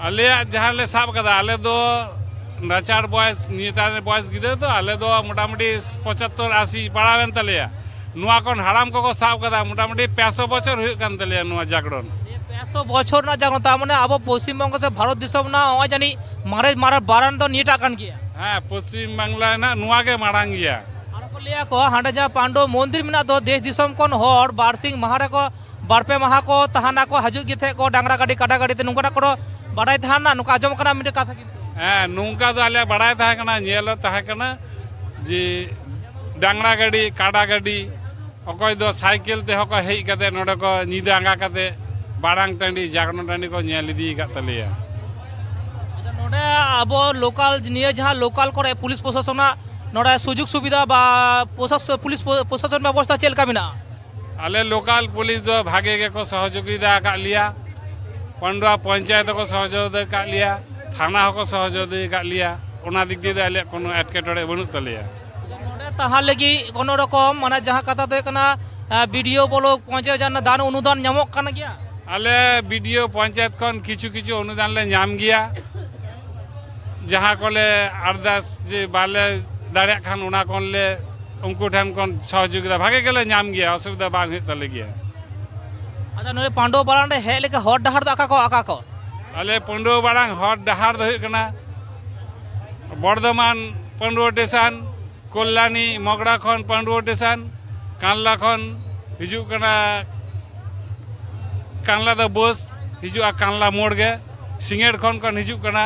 ᱟᱞᱮᱭᱟᱜ ᱡᱟᱦᱟᱸ ᱞᱮ ᱥᱟᱵ ᱠᱟᱫᱟ, ᱟᱞᱮ ᱫᱚ ᱱᱟᱪᱟᱨ ᱵᱚᱭᱮᱥ, ᱱᱤᱭᱟᱹ ᱛᱟᱭᱚᱢ ᱵᱚᱭᱮᱥ ᱜᱤᱫᱽᱨᱟᱹ ᱫᱚ ᱟᱞᱮ ᱫᱚ ᱢᱚᱴᱟᱢᱩᱴᱤ ᱯᱚᱸᱪᱟᱛᱛᱳᱨ ᱟᱥᱤ ᱯᱟᱲᱟᱣᱮᱱ ᱛᱟᱞᱮᱭᱟ᱾ ᱱᱚᱣᱟ ᱠᱷᱚᱱ ᱦᱟᱲᱟᱢ ᱠᱚᱠᱚ ᱥᱟᱵ ᱠᱟᱫᱟ, ᱢᱚᱴᱟᱢᱩᱴᱤ ᱯᱮ ᱥᱚ ᱵᱚᱪᱷᱚᱨ ᱦᱩᱭᱩᱜ ᱠᱟᱱ ᱛᱟᱞᱮᱭᱟ ᱱᱚᱣᱟ ᱡᱟᱜᱽᱨᱚᱱ᱾ ᱯᱮ ᱥᱚ ᱵᱚᱪᱷᱚᱨ ᱨᱮᱱᱟᱜ ᱡᱟᱦᱟᱸ, ᱛᱟᱨ ᱢᱟᱱᱮ ᱟᱵᱚ ᱯᱚᱥᱪᱤᱢ ᱵᱚᱝᱜᱚ ᱥᱮ ᱵᱷᱟᱨᱚᱛ ᱫᱤᱥᱚᱢ ᱨᱮᱱᱟᱜ ᱱᱚᱜᱼᱚᱭ ᱡᱟᱹᱱᱤᱡ ᱢᱟᱨᱮ ᱢᱟᱨᱟᱝ ᱵᱟᱨᱟᱱ ᱫᱚ ᱱᱤᱭᱟᱹᱴᱟᱜ ᱠᱟᱱ ᱜᱮᱭᱟ᱾ ᱦᱮᱸ, ᱯᱚᱥᱪᱤᱢ ᱵᱟᱝᱞᱟ ᱨᱮᱱᱟᱜ ᱱᱚᱣᱟ ᱜᱮ ᱢᱟᱲᱟᱝ ᱜᱮᱭᱟ᱾ ᱟᱨ ᱠᱚ ᱞᱟᱹᱭᱟ ᱠᱚ, ᱦᱟᱸᱰᱮ ᱡᱟᱦᱟᱸ ᱯᱟᱱᱰᱩ ᱢᱚᱱᱫᱤᱨ ᱢᱮᱱᱟᱜ ᱫᱚ, ᱫᱮᱥ ᱫᱤᱥᱚᱢ ᱠᱷᱚᱱ ᱦᱚᱲ ᱵᱟᱨᱥᱤᱧ ᱢᱟᱦᱟ ᱨᱮᱠᱚ, ᱵᱟᱨ ᱯᱮ ᱢᱟᱦᱟ ᱠᱚ ᱛᱟᱦᱮᱱᱟ ᱠᱚ, ᱦᱤᱡᱩᱜ ᱜᱮ ᱛᱟᱦᱮᱸᱫ ᱠᱚ ᱰᱟᱝᱨᱟ ᱜᱟᱹᱰᱤ, ᱠᱟᱰᱟ ᱜᱟᱹᱰᱤ ᱛᱮ, ᱱᱚᱝᱠᱟᱱᱟᱜ ᱠᱚᱫᱚ ᱵᱟᱰᱟᱭ ᱛᱟᱦᱮᱱᱟ, ᱱᱚᱝᱠᱟ ᱟᱸᱡᱚᱢ ᱠᱟᱱᱟ ᱢᱤᱫᱴᱮᱱ ᱠᱟᱛᱷᱟ ᱠᱤᱱᱛᱩ᱾ ᱦᱮᱸ, ᱱᱚᱝᱠᱟ ᱫᱚ ᱟᱞᱮᱭᱟᱜ ᱵᱟᱲᱟᱭ ᱛᱟᱦᱮᱸ ᱠᱟᱱᱟ, ᱧᱮᱞ ᱦᱚᱸ ᱛᱟᱦᱮᱸ ᱠᱟᱱᱟ ᱡᱮ ᱰᱟᱝᱨᱟ ᱜᱟᱹᱰᱤ, ᱠᱟᱰᱟ ᱜᱟᱹᱰᱤ, ᱚᱠᱚᱭ ᱫᱚ ᱥᱟᱭᱠᱮᱞ ᱛᱮᱦᱚᱸ ᱠᱚ ᱦᱮᱡ ᱠᱟᱛᱮ ᱱᱚᱰᱮ ᱠᱚ ᱧᱤᱫᱟᱹ ᱟᱸᱜᱟ ᱠᱟᱛᱮ ᱵᱟᱲᱟᱝ ᱴᱟᱺᱰᱤ, ᱡᱟᱜᱽᱨᱚᱱ ᱴᱟᱺᱰᱤ ᱠᱚ ᱧᱮᱞ ᱤᱫᱤ ᱟᱠᱟᱫ ᱛᱟᱞᱮᱭᱟ᱾ ᱟᱫᱚ ᱱᱚᱰᱮ ᱟᱵᱚ ᱞᱳᱠᱟᱞ, ᱱᱤᱭᱟᱹ ᱡᱟᱦᱟᱸ ᱞᱳᱠᱟᱞ ᱠᱚᱨᱮ ᱯᱩᱞᱤᱥ ᱯᱨᱚᱥᱟᱥᱚᱱᱟᱜ ᱱᱚᱰᱮ ᱥᱩᱡᱳᱜᱽ ᱥᱩᱵᱤᱫᱷᱟ ᱵᱟ ᱯᱨᱚᱥᱟᱥ-, ᱯᱩᱞᱤᱥ ᱯᱨᱚ-, ᱯᱨᱚᱥᱟᱥᱚᱱ ᱵᱮᱵᱚᱥᱛᱷᱟ ᱪᱮᱫ ᱞᱮᱠᱟ ᱢᱮᱱᱟᱜᱼᱟ? ᱟᱞᱮ ᱞᱳᱠᱟᱞ ᱯᱩᱞᱤᱥ ᱫᱚ ᱵᱷᱟᱜᱮ ᱜᱮᱠᱚ ᱥᱚᱦᱚᱡᱳᱜᱤᱛᱟ ᱟᱠᱟᱫ ᱞᱮᱭᱟ, ᱯᱟᱹᱰᱩᱣᱟ ᱯᱚᱧᱪᱟᱭᱮᱛ ᱦᱚᱸᱠᱚ ᱥᱚᱦᱚᱡᱳᱜᱤᱛᱟ ᱟᱠᱟᱫ ᱞᱮᱭᱟ, ᱛᱷᱟᱱᱟ ᱦᱚᱸᱠᱚ ᱥᱚᱦᱚᱡᱳᱜᱤᱛᱟ ᱟᱠᱟᱫ ᱞᱮᱭᱟ᱾ ᱚᱱᱟ ᱫᱤᱠ ᱫᱤᱭᱮ ᱫᱚ ᱟᱞᱮᱭᱟᱜ ᱠᱳᱱᱳ ᱮᱴᱠᱮᱴᱚᱬᱮ ᱵᱟᱹᱱᱩᱜ ᱛᱟᱞᱮᱭᱟ᱾ ᱱᱚᱰᱮ ᱛᱟᱦᱮᱸ ᱞᱟᱹᱜᱤᱫ ᱠᱳᱱᱳ ᱨᱚᱠᱚᱢ, ᱢᱟᱱᱮ, ᱡᱟᱦᱟᱸ ᱠᱟᱛᱷᱟ ᱫᱚ ᱦᱩᱭᱩᱜ ᱠᱟᱱᱟ, ᱵᱤ ᱰᱤ ᱳ ᱵᱚᱞᱚ ᱯᱚᱧᱪᱟᱭᱮᱛ ᱡᱟᱦᱟᱸ ᱫᱟᱱ ᱚᱱᱩᱫᱟᱱ ᱧᱟᱢᱚᱜ ᱠᱟᱱ ᱜᱮᱭᱟ? ᱟᱞᱮ ᱵᱤ ᱰᱤ ᱳ ᱯᱚᱧᱪᱟᱭᱮᱛ ᱠᱷᱚᱱ ᱠᱤᱪᱷᱩ ᱠᱤᱪᱷᱩ ᱚᱱᱩᱫᱟᱱ ᱞᱮ ᱧᱟᱢ ᱜᱮᱭᱟ᱾ ᱡᱟᱦᱟᱸ ᱠᱚᱞᱮ ᱟᱨᱫᱟᱥ ᱡᱮ ᱵᱟᱞᱮ ᱫᱟᱲᱮᱭᱟᱜ ᱠᱷᱟᱱ, ᱚᱱᱟ ᱠᱷᱚᱱ ᱞᱮ, ᱩᱱᱠᱩ ᱴᱷᱮᱱ ᱠᱷᱚᱱ ᱥᱚᱦᱚᱡᱳᱜᱤᱛᱟ ᱵᱷᱟᱜᱮ ᱜᱮᱞᱮ ᱧᱟᱢ ᱜᱮᱭᱟ, ᱚᱥᱩᱵᱤᱫᱷᱟ ᱵᱟᱝ ᱦᱩᱭᱩᱜ ᱛᱟᱞᱮ ᱜᱮᱭᱟ᱾ ᱟᱪᱪᱷᱟ, ᱱᱚᱰᱮ ᱯᱟᱺᱰᱩᱣᱟᱹ ᱵᱟᱲᱟᱱ ᱨᱮ ᱦᱮᱡ ᱞᱟᱹᱜᱤᱫ ᱦᱚᱨ ᱰᱟᱦᱟᱨ ᱫᱚ ᱚᱠᱟ ᱠᱚ ᱚᱠᱟ ᱠᱚ? ᱟᱞᱮ ᱯᱟᱺᱰᱩᱣᱟᱹ ᱵᱟᱲᱟᱝ ᱦᱚᱨ ᱰᱟᱦᱟᱨ ᱫᱚ ᱦᱩᱭᱩᱜ ᱠᱟᱱᱟ ᱵᱚᱨᱫᱷᱚᱢᱟᱱ ᱯᱟᱺᱰᱩᱣᱟᱹ ᱥᱴᱮᱥᱚᱱ, ᱠᱚᱞᱞᱟᱱᱤ ᱢᱚᱜᱽᱨᱟ ᱠᱷᱚᱱ ᱯᱟᱺᱰᱩᱣᱟᱹ ᱥᱴᱮᱥᱚᱱ, ᱠᱟᱱᱞᱟ ᱠᱷᱚᱱ ᱦᱤᱡᱩᱜ ᱠᱟᱱᱟ, ᱠᱟᱱᱞᱟ ᱫᱚ ᱵᱟᱥ ᱦᱤᱡᱩᱜᱼᱟ, ᱠᱟᱱᱞᱟ ᱢᱳᱲ ᱜᱮ᱾ ᱥᱤᱸᱜᱟᱹᱲ ᱠᱷᱚᱱ ᱠᱷᱚᱱ ᱦᱤᱡᱩᱜ ᱠᱟᱱᱟ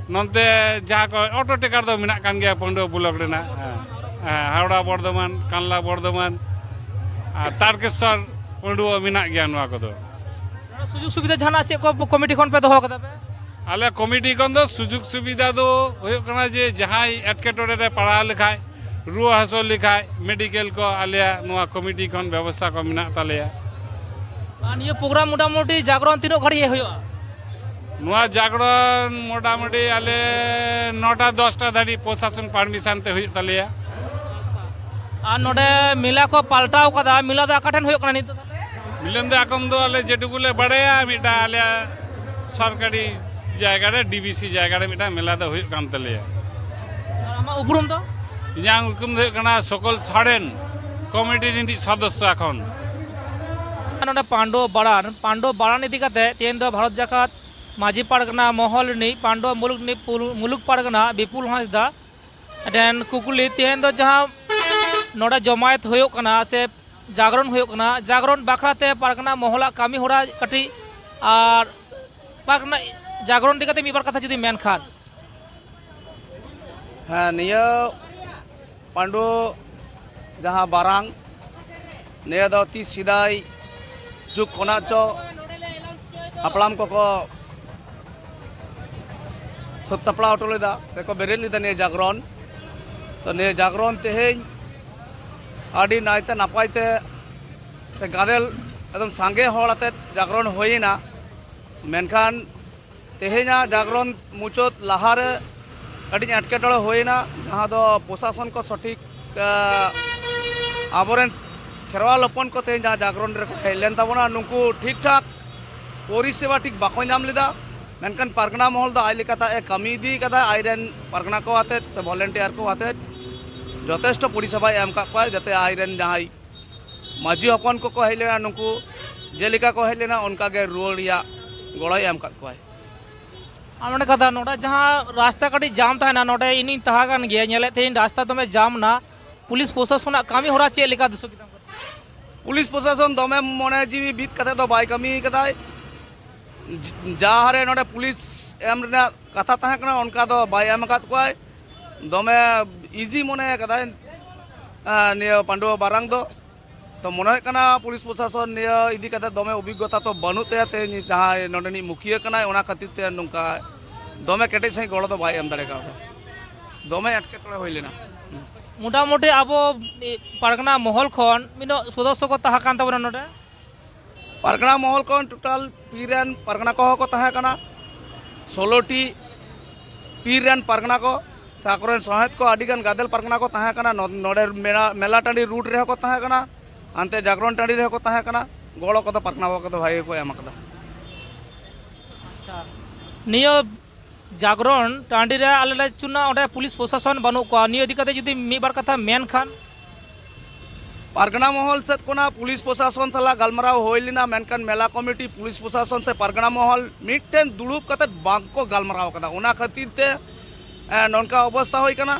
ᱱᱚᱱᱛᱮ, ᱡᱟᱦᱟᱸ ᱠᱚ ᱚᱴᱳ ᱴᱮᱠᱟᱨ ᱫᱚ ᱢᱮᱱᱟᱜ ᱠᱟᱱ ᱜᱮᱭᱟ ᱯᱟᱺᱰᱩᱣᱟᱹ ᱵᱞᱚᱠ ᱨᱮᱱᱟᱜ᱾ ᱦᱮᱸ, ᱦᱮᱸ, ᱦᱟᱣᱲᱟ ᱵᱚᱨᱫᱷᱚᱢᱟᱱ, ᱠᱟᱱᱞᱟ ᱵᱚᱨᱫᱷᱚᱢᱟᱱ ᱟᱨ ᱛᱟᱨᱠᱮᱥᱚᱨ ᱯᱟᱺᱰᱩᱣᱟᱹ ᱢᱮᱱᱟᱜ ᱜᱮᱭᱟ ᱱᱚᱣᱟ ᱠᱚᱫᱚ᱾ ᱥᱩᱡᱳᱜᱽ ᱥᱩᱵᱤᱫᱷᱟ ᱡᱟᱦᱟᱱᱟᱜ ᱪᱮᱫ ᱠᱚ ᱠᱚᱢᱤᱴᱤ ᱠᱷᱚᱱ ᱯᱮ ᱫᱚᱦᱚ ᱠᱟᱫᱟ ᱯᱮ? ᱟᱞᱮ ᱠᱚᱢᱤᱴᱤ ᱠᱷᱚᱱ ᱫᱚ ᱥᱩᱡᱳᱜᱽ ᱥᱩᱵᱤᱫᱷᱟ ᱫᱚ ᱦᱩᱭᱩᱜ ᱠᱟᱱᱟ ᱡᱮ ᱡᱟᱦᱟᱸᱭ ᱮᱴᱠᱮᱴᱚᱬᱮ ᱨᱮ ᱯᱟᱲᱟᱣ ᱞᱮᱠᱷᱟᱡ, ᱨᱩᱣᱟᱹ ᱦᱟᱹᱥᱩ ᱞᱮᱠᱷᱟᱡ ᱢᱮᱰᱤᱠᱮᱞ ᱠᱚ ᱟᱞᱮᱭᱟᱜ ᱱᱚᱣᱟ ᱠᱚᱢᱤᱴᱤ ᱠᱷᱚᱱ ᱵᱮᱵᱚᱥᱛᱷᱟ ᱠᱚ ᱢᱮᱱᱟᱜ ᱛᱟᱞᱮᱭᱟ᱾ ᱟᱨ ᱱᱤᱭᱟᱹ ᱯᱨᱳᱜᱨᱟᱢ ᱢᱚᱴᱟᱢᱩᱴᱤ ᱡᱟᱜᱽᱨᱚᱱ ᱛᱤᱱᱟᱹᱜ ᱜᱷᱟᱹᱲᱤᱡ ᱦᱩᱭᱩᱜᱼᱟ? ᱱᱚᱣᱟ ᱡᱟᱜᱽᱨᱚᱱ ᱢᱚᱴᱟᱢᱩᱴᱤ ᱟᱞᱮ ᱱᱚᱴᱟ ᱫᱚᱥᱴᱟ ᱫᱷᱟᱹᱵᱤᱡ ᱯᱨᱚᱥᱟᱥᱚᱱ ᱯᱟᱨᱢᱤᱥᱚᱱ ᱛᱮ ᱦᱩᱭᱩᱜ ᱛᱟᱞᱮᱭᱟ᱾ ᱟᱨ ᱱᱚᱰᱮ ᱢᱮᱞᱟ ᱠᱚ ᱯᱟᱞᱴᱟᱣ ᱠᱟᱫᱟ, ᱢᱮᱞᱟ ᱫᱚ ᱚᱠᱟ ᱴᱷᱮᱱ ᱦᱩᱭᱩᱜ ᱠᱟᱱᱟ ᱱᱤᱛᱚᱜ? ᱢᱤᱞᱚᱱ ᱫᱟ ᱮᱠᱷᱚᱱ ᱫᱚ ᱟᱞᱮ ᱡᱮᱴᱩᱠᱩ ᱞᱮ ᱵᱟᱲᱟᱭᱟ, ᱢᱤᱫᱴᱟᱝ ᱟᱞᱮᱭᱟᱜ ᱥᱚᱨᱠᱟᱨᱤ ᱡᱟᱭᱜᱟ ᱨᱮ, ᱰᱤᱵᱤᱥᱤ ᱡᱟᱭᱜᱟ ᱨᱮ ᱢᱤᱫᱴᱟᱝ ᱢᱮᱞᱟ ᱫᱚ ᱦᱩᱭᱩᱜ ᱠᱟᱱ ᱛᱟᱞᱮᱭᱟ᱾ ᱟᱢᱟᱜ ᱩᱯᱨᱩᱢ ᱫᱚ? ᱤᱧᱟᱹᱜ ᱩᱯᱨᱩᱢ ᱫᱚ ᱦᱩᱭᱩᱜ ᱠᱟᱱᱟ ᱥᱚᱠᱚᱞ ᱥᱚᱨᱮᱱ, ᱠᱚᱢᱤᱴᱤ ᱨᱤᱱᱤᱡ ᱥᱚᱫᱚᱥᱥᱚ ᱮᱠᱷᱚᱱ᱾ ᱱᱚᱰᱮ ᱯᱟᱱᱰᱩ ᱵᱟᱲᱟᱱ, ᱯᱟᱱᱰᱩ ᱵᱟᱲᱟᱱ ᱤᱫᱤ ᱠᱟᱛᱮ ᱛᱮᱦᱮᱧ ᱫᱚ ᱵᱷᱟᱨᱚᱛ ᱡᱟᱠᱟᱛ ᱢᱟᱹᱡᱷᱤ ᱯᱟᱨᱜᱟᱱᱟ ᱢᱚᱦᱚᱞ ᱨᱤᱱᱤᱡ ᱯᱟᱱᱰᱩ ᱢᱩᱞᱩᱠ ᱨᱤᱱᱤᱡ ᱯᱩᱞ-, ᱢᱩᱞᱩᱠ ᱯᱟᱨᱜᱟᱱᱟ ᱵᱤᱯᱩᱞ ᱦᱟᱸᱥᱫᱟ ᱢᱤᱫᱴᱮᱱ ᱠᱩᱠᱞᱤ, ᱛᱮᱦᱮᱧ ᱫᱚ ᱡᱟᱦᱟᱸ ᱱᱚᱰᱮ ᱡᱚᱢᱟᱭᱮᱛ ᱦᱩᱭᱩᱜ ᱠᱟᱱᱟ ᱥᱮ ᱡᱟᱜᱽᱨᱚᱱ ᱦᱩᱭᱩᱜ ᱠᱟᱱᱟ, ᱡᱟᱜᱽᱨᱚᱱ ᱵᱟᱠᱷᱨᱟ ᱛᱮ ᱯᱟᱨᱜᱟᱱᱟ ᱢᱚᱦᱚᱞᱟᱜ ᱠᱟᱹᱢᱤ ᱦᱚᱨᱟ ᱠᱟᱹᱴᱤᱡ ᱟᱨ ᱯᱟᱨᱜᱟᱱᱟ ᱡᱟᱜᱽᱨᱚᱱ ᱤᱫᱤ ᱠᱟᱛᱮ ᱢᱤᱫ ᱵᱟᱨ ᱠᱟᱛᱷᱟ ᱡᱩᱫᱤ ᱢᱮᱱ ᱠᱷᱟᱱ? ᱦᱮᱸ, ᱱᱤᱭᱟᱹ ᱯᱟᱺᱰᱩ ᱡᱟᱦᱟᱸ ᱵᱟᱨᱟᱝ, ᱱᱤᱭᱟᱹ ᱫᱚ ᱛᱤᱥ ᱥᱮᱫᱟᱭ ᱡᱩᱜᱽ ᱠᱷᱚᱱᱟᱜ ᱪᱚ ᱦᱟᱯᱲᱟᱢ ᱠᱚᱠᱚ ᱥᱟᱹᱛ ᱥᱟᱯᱲᱟᱣ ᱦᱚᱴᱚ ᱞᱮᱫᱟ ᱥᱮᱠᱚ ᱵᱮᱨᱮᱫ ᱞᱮᱫᱟ ᱱᱤᱭᱟᱹ ᱡᱟᱜᱽᱨᱚᱱ᱾ ᱛᱚ, ᱱᱤᱭᱟᱹ ᱡᱟᱜᱽᱨᱚᱱ ᱛᱮᱦᱮᱧ ᱟᱹᱰᱤ ᱱᱟᱭᱛᱮ ᱱᱟᱯᱟᱭ ᱛᱮ ᱥᱮ ᱜᱟᱫᱮᱞ ᱮᱠᱫᱚᱢ ᱥᱟᱸᱜᱮ ᱦᱚᱲ ᱟᱛᱮᱫ ᱡᱟᱜᱽᱨᱚᱱ ᱦᱩᱭᱮᱱᱟ᱾ ᱢᱮᱱᱠᱷᱟᱱ ᱛᱮᱦᱮᱧᱟᱜ ᱡᱟᱜᱽᱨᱚᱱ ᱢᱩᱪᱟᱹᱫ ᱞᱟᱦᱟᱨᱮ ᱟᱹᱰᱤ ᱮᱴᱠᱮᱴᱚᱬᱮ ᱦᱩᱭᱮᱱᱟ, ᱡᱟᱦᱟᱸ ᱫᱚ ᱯᱨᱚᱥᱟᱥᱚᱱ ᱠᱚ ᱥᱚᱴᱷᱤᱠ, ᱟᱸ, ᱟᱵᱚᱨᱮᱱ ᱠᱷᱮᱨᱣᱟᱞ ᱦᱚᱯᱚᱱ ᱠᱚ ᱛᱮᱦᱮᱧ ᱡᱟᱦᱟᱸ ᱡᱟᱜᱽᱨᱚᱱ ᱨᱮᱠᱚ ᱦᱮᱡ ᱞᱮᱱ ᱛᱟᱵᱚᱱᱟ, ᱱᱩᱠᱩ ᱴᱷᱤᱠ ᱴᱷᱟᱠ ᱯᱚᱨᱤᱥᱮᱵᱟ ᱴᱷᱤᱠ ᱵᱟᱠᱚ ᱧᱟᱢ ᱞᱮᱫᱟ᱾ ᱢᱮᱱᱠᱷᱟᱱ ᱯᱟᱨᱜᱟᱱᱟ ᱢᱚᱦᱚᱞ ᱫᱚ ᱟᱡ ᱞᱮᱠᱟᱛᱮ ᱟᱡ ᱮ ᱠᱟᱹᱢᱤ ᱤᱫᱤ ᱠᱟᱫᱟ, ᱟᱡᱨᱮᱱ ᱯᱟᱨᱜᱟᱱᱟ ᱠᱚ ᱟᱛᱮᱫ ᱥᱮ ᱵᱷᱚᱞᱮᱱᱴᱤᱭᱟᱨ ᱠᱚ ᱟᱛᱮᱫ ᱡᱚᱛᱷᱮᱥᱴᱚ ᱯᱚᱨᱤᱥᱮᱵᱟᱭ ᱮᱢ ᱟᱠᱟᱫ ᱠᱚᱣᱟ, ᱡᱟᱛᱮ ᱟᱡᱨᱮᱱ ᱡᱟᱦᱟᱸᱭ ᱢᱟᱹᱡᱷᱤ ᱦᱚᱯᱚᱱ ᱠᱚᱠᱚ ᱦᱮᱡ ᱞᱮᱱᱟ, ᱱᱩᱠᱩ ᱡᱮᱞᱮᱠᱟ ᱠᱚ ᱦᱮᱡ ᱞᱮᱱᱟ ᱚᱱᱠᱟ ᱜᱮ ᱨᱩᱣᱟᱹᱲ ᱨᱮᱭᱟᱜ ᱜᱚᱲᱚᱭ ᱮᱢ ᱟᱠᱟᱫ ᱠᱚᱣᱟᱭ᱾ ᱟᱨ ᱢᱤᱫᱴᱮᱱ ᱠᱟᱛᱷᱟ, ᱱᱚᱰᱮ ᱡᱟᱦᱟᱸ ᱨᱟᱥᱛᱟ ᱠᱟᱹᱴᱤᱡ ᱡᱟᱢ ᱛᱟᱦᱮᱱᱟ, ᱱᱚᱰᱮ ᱤᱧᱤᱧ ᱛᱟᱦᱮᱸ ᱠᱟᱱ ᱜᱮᱭᱟ, ᱧᱮᱞᱮᱫ ᱛᱟᱦᱮᱸᱧ ᱨᱟᱥᱛᱟ ᱫᱚᱢᱮ ᱡᱟᱢ ᱮᱱᱟ᱾ ᱯᱩᱞᱤᱥ ᱯᱨᱚᱥᱟᱥᱚᱱᱟᱜ ᱠᱟᱹᱢᱤ ᱦᱚᱨᱟ ᱪᱮᱫ ᱞᱮᱠᱟ ᱫᱤᱥᱟᱹ ᱠᱮᱫᱟᱢ? ᱯᱩᱞᱤᱥ ᱯᱨᱚᱥᱟᱥᱚᱱ ᱫᱚᱢᱮ ᱢᱚᱱᱮ ᱡᱤᱣᱤ ᱵᱤᱫ ᱠᱟᱛᱮ ᱫᱚ ᱵᱟᱭ ᱠᱟᱹᱢᱤ ᱠᱟᱫᱟᱭ᱾ ᱡ-, ᱡᱟᱦᱟᱸᱨᱮ ᱱᱚᱰᱮ ᱯᱩᱞᱤᱥ ᱮᱢ ᱨᱮᱱᱟᱜ ᱠᱟᱛᱷᱟ ᱛᱟᱦᱮᱸ ᱠᱟᱱᱟ, ᱚᱱᱠᱟ ᱫᱚ ᱵᱟᱭ ᱮᱢ ᱟᱠᱟᱫ ᱠᱚᱣᱟᱭ᱾ ᱫᱚᱢᱮ ᱤᱡᱤ ᱢᱚᱱᱮ ᱠᱟᱫᱟᱭ, ᱟᱸ, ᱱᱤᱭᱟᱹ ᱯᱟᱺᱰᱩᱣᱟᱹ ᱵᱟᱨᱟᱝ ᱫᱚ᱾ ᱛᱚ, ᱢᱚᱱᱮ ᱦᱩᱭᱩᱜ ᱠᱟᱱᱟ ᱯᱩᱞᱤᱥ ᱯᱨᱚᱥᱟᱥᱚᱱ ᱱᱤᱭᱟᱹ ᱤᱫᱤ ᱠᱟᱛᱮ ᱫᱚᱢᱮ ᱚᱵᱷᱤᱜᱽᱜᱚᱛᱟ ᱛᱚ ᱵᱟᱹᱱᱩᱜ ᱛᱟᱭᱟ, ᱛᱮᱦᱮᱧ ᱡᱟᱦᱟᱸᱭ ᱱᱚᱰᱮᱱᱤᱡ ᱢᱩᱠᱷᱤᱭᱟᱹ ᱠᱟᱱᱟᱭ, ᱚᱱᱟ ᱠᱷᱟᱹᱛᱤᱨ ᱛᱮ ᱱᱚᱝᱠᱟ ᱫᱚᱢᱮ ᱠᱮᱴᱮᱡ ᱥᱟᱺᱦᱤᱡ ᱜᱚᱲᱚ ᱫᱚ ᱵᱟᱭ ᱮᱢ ᱫᱟᱲᱮ ᱠᱟᱣᱫᱟ᱾ ᱫᱚᱢᱮ ᱮᱴᱠᱮᱴᱚᱬᱮ ᱦᱩᱭ ᱞᱮᱱᱟ᱾ ᱢᱚᱴᱟᱢᱩᱴᱤ ᱟᱵᱚ, ᱮ, ᱯᱟᱨᱜᱟᱱᱟ ᱢᱚᱦᱚᱞ ᱠᱷᱚᱱ ᱢᱤᱫ ᱥᱚᱫᱚᱥᱥᱚ ᱠᱚ ᱛᱟᱦᱮᱸ ᱠᱟᱱ ᱛᱟᱵᱚᱱᱟ ᱱᱚᱰᱮ᱾ ᱯᱟᱨᱜᱟᱱᱟ ᱢᱚᱦᱚᱞ ᱠᱷᱚᱱ ᱴᱳᱴᱟᱞ ᱯᱤᱲ ᱨᱮᱱ ᱯᱟᱨᱜᱟᱱᱟ ᱠᱚᱦᱚᱸ ᱠᱚ ᱛᱟᱦᱮᱸ ᱠᱟᱱᱟ, ᱥᱳᱞᱳ ᱴᱤ ᱯᱤᱲ ᱨᱮᱱ ᱯᱟᱨᱜᱟᱱᱟ ᱠᱚ ᱥᱮ ᱟᱠᱚᱨᱮᱱ ᱥᱚᱦᱮᱫ ᱠᱚ, ᱟᱹᱰᱤᱜᱟᱱ ᱜᱟᱫᱮᱞ ᱯᱟᱨᱜᱟᱱᱟ ᱠᱚ ᱛᱟᱦᱮᱸ ᱠᱟᱱᱟ᱾ ᱱᱚ-, ᱱᱚᱰᱮ ᱢᱮᱞᱟ, ᱢᱮᱞᱟ ᱴᱟᱺᱰᱤ ᱨᱳᱰ ᱨᱮᱦᱚᱸ ᱠᱚ ᱛᱟᱦᱮᱸ ᱠᱟᱱᱟ, ᱦᱟᱱᱛᱮ ᱡᱟᱜᱽᱨᱚᱱ ᱴᱟᱺᱰᱤ ᱨᱮᱦᱚᱸ ᱠᱚ ᱛᱟᱦᱮᱸ ᱠᱟᱱᱟ᱾ ᱜᱚᱲᱚ ᱠᱚᱫᱚ ᱯᱟᱨᱜᱟᱱᱟ ᱵᱟᱵᱟ ᱠᱚᱫᱚ ᱵᱷᱟᱜᱮ ᱜᱮᱠᱚ ᱮᱢ ᱟᱠᱟᱫᱟ᱾ ᱟᱪᱪᱷᱟ, ᱱᱤᱭᱟᱹ ᱡᱟᱜᱽᱨᱚᱱ ᱴᱟᱺᱰᱤ ᱨᱮ ᱟᱞᱮ ᱞᱮ ᱪᱩᱱᱟ, ᱚᱸᱰᱮ ᱯᱩᱞᱤᱥ ᱯᱨᱚᱥᱟᱥᱚᱱ ᱵᱟᱹᱱᱩᱜ ᱠᱚᱣᱟ, ᱱᱤᱭᱟᱹ ᱤᱫᱤ ᱠᱟᱛᱮ ᱡᱩᱫᱤ ᱢᱤᱫ ᱵᱟᱨ ᱠᱟᱛᱷᱟ ᱢᱮᱱ ᱠᱷᱟᱱ? ᱯᱟᱨᱜᱟᱱᱟ ᱢᱚᱦᱚᱞ ᱥᱮᱫ ᱠᱷᱚᱱᱟᱜ ᱯᱩᱞᱤᱥ ᱯᱨᱚᱥᱟᱥᱚᱱ ᱥᱟᱞᱟᱜ ᱜᱟᱞᱢᱟᱨᱟᱣ ᱦᱩᱭ ᱞᱮᱱᱟ, ᱢᱮᱱᱠᱷᱟᱱ ᱢᱮᱞᱟ ᱠᱚᱢᱤᱴᱤ, ᱯᱩᱞᱤᱥ ᱯᱨᱚᱥᱟᱥᱚᱱ ᱥᱮ ᱯᱟᱨᱜᱟᱱᱟ ᱢᱚᱦᱚᱞ ᱢᱤᱫᱴᱮᱱ ᱫᱩᱲᱩᱵ ᱠᱟᱛᱮ ᱵᱟᱝ ᱠᱚ ᱜᱟᱞᱢᱟᱨᱟᱣ ᱠᱟᱫᱟ᱾ ᱚᱱᱟ ᱠᱷᱟᱹᱛᱤᱨ ᱛᱮ, ᱮ, ᱱᱚᱝᱠᱟ ᱚᱵᱚᱥᱛᱷᱟ ᱦᱩᱭ ᱠᱟᱱᱟ᱾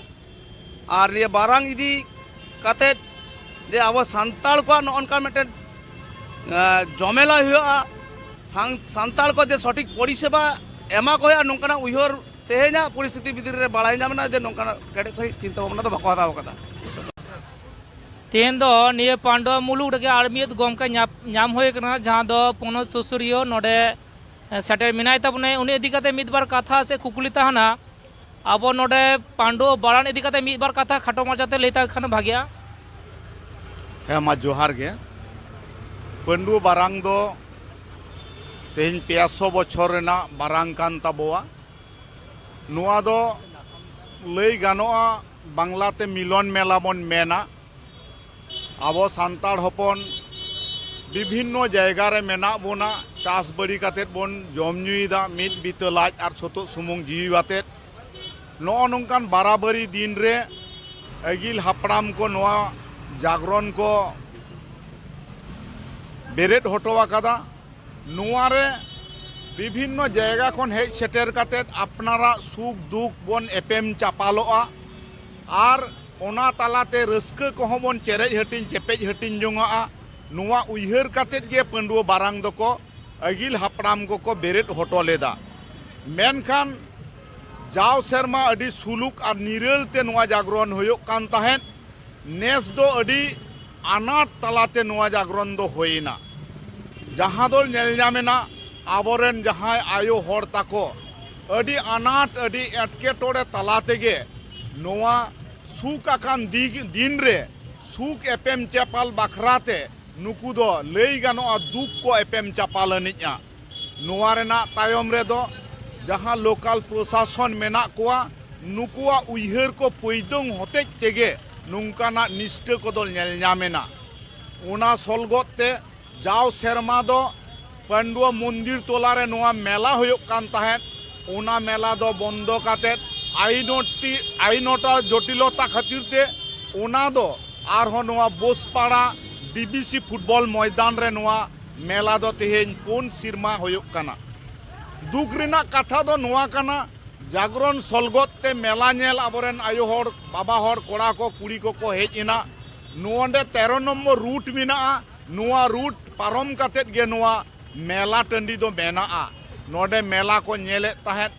ᱟᱨ ᱱᱤᱭᱟᱹ ᱵᱟᱨᱟᱝ ᱤᱫᱤ ᱠᱟᱛᱮ ᱡᱮ ᱟᱵᱚ ᱥᱟᱱᱛᱟᱲ ᱠᱚᱣᱟᱜ ᱱᱚᱜᱼᱚ ᱱᱚᱝᱠᱟ ᱢᱤᱫᱴᱮᱱ, ᱮ, ᱡᱚᱢᱮᱞᱟ ᱦᱩᱭᱩᱜᱼᱟ, ᱥᱟᱱ-, ᱥᱟᱱᱛᱟᱲ ᱠᱚ ᱡᱮ ᱥᱚᱴᱷᱤᱠ ᱯᱚᱨᱤᱥᱮᱵᱟ ᱮᱢᱟ ᱠᱚ ᱦᱩᱭᱩᱜᱼᱟ, ᱱᱚᱝᱠᱟᱱᱟᱜ ᱩᱭᱦᱟᱹᱨ ᱛᱮᱦᱮᱧᱟᱜ ᱯᱚᱨᱤᱥᱛᱷᱤᱛᱤ ᱵᱷᱤᱛᱤᱨ ᱨᱮ ᱵᱟᱲᱟᱭ ᱧᱟᱢ ᱮᱱᱟ ᱡᱮ ᱱᱚᱝᱠᱟᱱᱟᱜ ᱠᱮᱴᱮᱡ ᱥᱟᱺᱦᱤᱡ ᱪᱤᱱᱛᱟᱹ ᱵᱷᱟᱵᱽᱱᱟ ᱫᱚ ᱵᱟᱠᱚ ᱦᱟᱛᱟᱣ ᱟᱠᱟᱫᱟ᱾ ᱛᱮᱦᱮᱧ ᱫᱚ ᱱᱤᱭᱟᱹ ᱯᱟᱺᱰᱩᱣᱟᱹ ᱢᱩᱞᱩᱠ ᱨᱮᱜᱮ ᱟᱨ ᱢᱤᱫ ᱜᱚᱢᱠᱮ ᱧᱟᱯ-, ᱧᱟᱢ ᱦᱩᱭ ᱟᱠᱟᱱᱟ, ᱡᱟᱦᱟᱸ ᱫᱚ ᱯᱚᱱᱚᱛ ᱥᱩᱥᱟᱹᱨᱤᱭᱟᱹ ᱱᱚᱰᱮ, ᱮ, ᱥᱮᱴᱮᱨ ᱢᱮᱱᱟᱭ ᱛᱟᱵᱚᱱᱟᱭ᱾ ᱩᱱᱤ ᱤᱫᱤ ᱠᱟᱛᱮ ᱢᱤᱫ ᱵᱟᱨ ᱠᱟᱛᱷᱟ ᱥᱮ ᱠᱩᱠᱞᱤ ᱛᱟᱦᱮᱱᱟ, ᱟᱵᱚ ᱱᱚᱰᱮ ᱯᱟᱺᱰᱩᱣᱟᱹ ᱵᱟᱲᱟᱱ ᱤᱫᱤ ᱠᱟᱛᱮ ᱢᱤᱫ ᱵᱟᱨ ᱠᱟᱛᱷᱟ ᱠᱷᱟᱴᱚ ᱢᱟᱪᱷᱟᱛᱮ ᱞᱟᱹᱭ ᱛᱟᱦᱮᱸ ᱠᱷᱟᱱ ᱵᱷᱟᱜᱮᱜᱼᱟ᱾ ᱦᱮᱸ, ᱢᱟ ᱡᱚᱦᱟᱨ ᱜᱮ᱾ ᱯᱟᱺᱰᱩᱣᱟᱹ ᱵᱟᱨᱟᱝ ᱫᱚ ᱛᱮᱦᱮᱧ ᱯᱮ ᱥᱚ ᱵᱚᱪᱷᱚᱨ ᱨᱮᱱᱟᱜ ᱵᱟᱨᱟᱝ ᱠᱟᱱ ᱛᱟᱵᱚᱣᱟ᱾ ᱱᱚᱣᱟ ᱫᱚ ᱞᱟᱹᱭ ᱜᱟᱱᱚᱜᱼᱟ, ᱵᱟᱝᱞᱟᱛᱮ ᱢᱤᱞᱚᱱ ᱢᱮᱞᱟ ᱵᱚᱱ ᱢᱮᱱᱟ᱾ ᱟᱵᱚ ᱥᱟᱱᱛᱟᱲ ᱦᱚᱯᱚᱱ ᱵᱤᱵᱷᱤᱱᱱᱚ ᱡᱟᱭᱜᱟ ᱨᱮ ᱢᱮᱱᱟᱜ ᱵᱚᱱᱟ, ᱪᱟᱥ ᱵᱟᱹᱲᱤ ᱠᱟᱛᱮᱫ ᱵᱚᱱ ᱡᱚᱢ ᱧᱩᱭᱮᱫᱟ, ᱢᱤᱫ ᱵᱤᱛᱟᱹ ᱞᱟᱡ ᱟᱨ ᱥᱚᱛᱚᱜ ᱥᱩᱢᱩᱝ ᱡᱤᱣᱤ ᱟᱛᱮᱫ᱾ ᱱᱚᱜᱼᱚ ᱱᱚᱝᱠᱟᱱ ᱵᱟᱨᱟᱵᱟᱹᱨᱤ ᱫᱤᱱ ᱨᱮ ᱟᱹᱜᱤᱞ ᱦᱟᱯᱲᱟᱢ ᱠᱚ ᱱᱚᱣᱟ ᱡᱟᱜᱽᱨᱚᱱ ᱠᱚ ᱵᱮᱨᱮᱫ ᱦᱚᱴᱚ ᱟᱠᱟᱫᱟ᱾ ᱱᱚᱣᱟ ᱨᱮ ᱵᱤᱵᱷᱤᱱᱱᱚ ᱡᱟᱭᱜᱟ ᱠᱷᱚᱱ ᱦᱮᱡ ᱥᱮᱴᱮᱨ ᱠᱟᱛᱮᱫ ᱟᱯᱱᱟᱨᱟᱜ ᱥᱩᱠ ᱫᱩᱠ ᱵᱚᱱ ᱮᱯᱮᱢ ᱪᱟᱯᱟᱞᱚᱜᱼᱟ ᱟᱨ ᱚᱱᱟ ᱛᱟᱞᱟᱛᱮ ᱨᱟᱹᱥᱠᱟᱹ ᱠᱚᱦᱚᱸ ᱵᱚᱱ ᱪᱮᱨᱮᱡ ᱦᱟᱹᱴᱤᱧ ᱪᱮᱯᱮᱡ ᱦᱟᱹᱴᱤᱧ ᱡᱚᱝᱟᱜᱼᱟ᱾ ᱱᱚᱣᱟ ᱩᱭᱦᱟᱹᱨ ᱠᱟᱛᱮᱫ ᱜᱮ ᱯᱟᱺᱰᱩᱣᱟᱹ ᱵᱟᱨᱟᱝ ᱫᱚᱠᱚ ᱟᱹᱜᱤᱞ ᱦᱟᱯᱲᱟᱢ ᱠᱚᱠᱚ ᱵᱮᱨᱮᱫ ᱦᱚᱴᱚ ᱞᱮᱫᱟ᱾ ᱢᱮᱱᱠᱷᱟᱱ ᱡᱟᱣ ᱥᱮᱨᱢᱟ ᱟᱹᱰᱤ ᱥᱩᱞᱩᱠ ᱟᱨ ᱱᱤᱨᱟᱹᱞ ᱛᱮ ᱱᱚᱣᱟ ᱡᱟᱜᱽᱨᱚᱱ ᱦᱩᱭᱩᱜ ᱠᱟᱱ ᱛᱟᱦᱮᱸᱫ᱾ ᱱᱮᱥ ᱫᱚ ᱟᱹᱰᱤ ᱟᱱᱟᱴ ᱛᱟᱞᱟᱛᱮ ᱱᱚᱣᱟ ᱡᱟᱜᱽᱨᱚᱱ ᱫᱚ ᱦᱩᱭᱮᱱᱟ᱾ ᱡᱟᱦᱟᱸ ᱫᱚ ᱧᱮᱞ ᱧᱟᱢᱮᱱᱟ, ᱟᱵᱚᱨᱮᱱ ᱡᱟᱦᱟᱸᱭ ᱟᱭᱳ ᱦᱚᱲ ᱛᱟᱠᱚ ᱟᱹᱰᱤ ᱟᱱᱟᱴ, ᱟᱹᱰᱤ ᱮᱴᱠᱮᱴᱚᱬᱮ ᱛᱟᱞᱟ ᱛᱮᱜᱮ ᱱᱚᱣᱟ ᱥᱩᱠ ᱟᱠᱟᱱ ᱫᱤᱜ-, ᱫᱤᱱ ᱨᱮ ᱥᱩᱠ ᱮᱯᱮᱢ ᱪᱟᱯᱟᱞ ᱵᱟᱠᱷᱨᱟ ᱛᱮ ᱱᱩᱠᱩ ᱫᱚ ᱞᱟᱹᱭ ᱜᱟᱱᱚᱜᱼᱟ ᱫᱩᱠ ᱠᱚ ᱮᱯᱮᱢ ᱪᱟᱯᱟᱞ ᱟᱹᱱᱤᱡᱼᱟ᱾ ᱱᱚᱣᱟ ᱨᱮᱱᱟᱜ ᱛᱟᱭᱚᱢ ᱨᱮᱫᱚ ᱡᱟᱦᱟᱸ ᱞᱳᱠᱟᱞ ᱯᱨᱚᱥᱟᱥᱚᱱ ᱢᱮᱱᱟᱜ ᱠᱚᱣᱟ, ᱱᱩᱠᱩᱣᱟᱜ ᱩᱭᱦᱟᱹᱨ ᱠᱚ ᱯᱟᱹᱭᱫᱟᱹᱝ ᱦᱚᱛᱮᱡ ᱛᱮᱜᱮ ᱱᱚᱝᱠᱟᱱᱟᱜ ᱱᱤᱥᱴᱟᱹ ᱠᱚᱫᱚ ᱧᱮᱞ ᱧᱟᱢᱮᱱᱟ᱾ ᱚᱱᱟ ᱥᱚᱞᱜᱚᱫ ᱛᱮ ᱡᱟᱣ ᱥᱮᱨᱢᱟ ᱫᱚ ᱯᱟᱺᱰᱩᱣᱟᱹ ᱢᱚᱱᱫᱤᱨ ᱛᱚᱞᱟ ᱨᱮ ᱱᱚᱣᱟ ᱢᱮᱞᱟ ᱦᱩᱭᱩᱜ ᱠᱟᱱ ᱛᱟᱦᱮᱸᱫ᱾ ᱚᱱᱟ ᱢᱮᱞᱟ ᱫᱚ ᱵᱚᱱᱫᱚ ᱠᱟᱛᱮᱫ ᱟᱭᱤᱱᱚᱴᱤ-, ᱟᱭᱤᱱᱚᱴᱟ ᱡᱚᱴᱤᱞᱚᱛᱟ ᱠᱷᱟᱹᱛᱤᱨ ᱛᱮ ᱚᱱᱟ ᱫᱚ ᱟᱨᱦᱚᱸ ᱱᱚᱣᱟ ᱵᱳᱥᱯᱟᱲᱟ ᱰᱤᱵᱤᱥᱤ ᱯᱷᱩᱴᱵᱚᱞ ᱢᱚᱭᱫᱟᱱ ᱨᱮ ᱱᱚᱣᱟ ᱢᱮᱞᱟ ᱫᱚ ᱛᱮᱦᱮᱧ ᱯᱩᱱ ᱥᱮᱨᱢᱟ ᱦᱩᱭᱩᱜ ᱠᱟᱱᱟ᱾ ᱫᱩᱠ ᱨᱮᱱᱟᱜ ᱠᱟᱛᱷᱟ ᱫᱚ ᱱᱚᱣᱟ ᱠᱟᱱᱟ, ᱡᱟᱜᱽᱨᱚᱱ ᱥᱚᱞᱜᱚᱫ ᱛᱮ ᱢᱮᱞᱟ ᱧᱮᱞ ᱟᱵᱚᱨᱮᱱ ᱟᱭᱳ ᱦᱚᱲ, ᱵᱟᱵᱟ ᱦᱚᱲ, ᱠᱚᱲᱟ ᱠᱚ, ᱠᱩᱲᱤ ᱠᱚᱠᱚ ᱦᱮᱡ ᱮᱱᱟ᱾ ᱱᱚᱰᱮ ᱛᱮᱨᱚ ᱱᱚᱢᱵᱚᱨ ᱨᱩᱴ ᱢᱮᱱᱟᱜᱼᱟ, ᱱᱚᱣᱟ ᱨᱩᱴ ᱯᱟᱨᱚᱢ ᱠᱟᱛᱮᱫ ᱜᱮ ᱱᱚᱣᱟ ᱢᱮᱞᱟ ᱴᱟᱺᱰᱤ ᱫᱚ ᱢᱮᱱᱟᱜᱼᱟ᱾ ᱱᱚᱰᱮ ᱢᱮᱞᱟ ᱠᱚ ᱧᱮᱞᱮᱫ ᱛᱟᱦᱮᱸᱫ,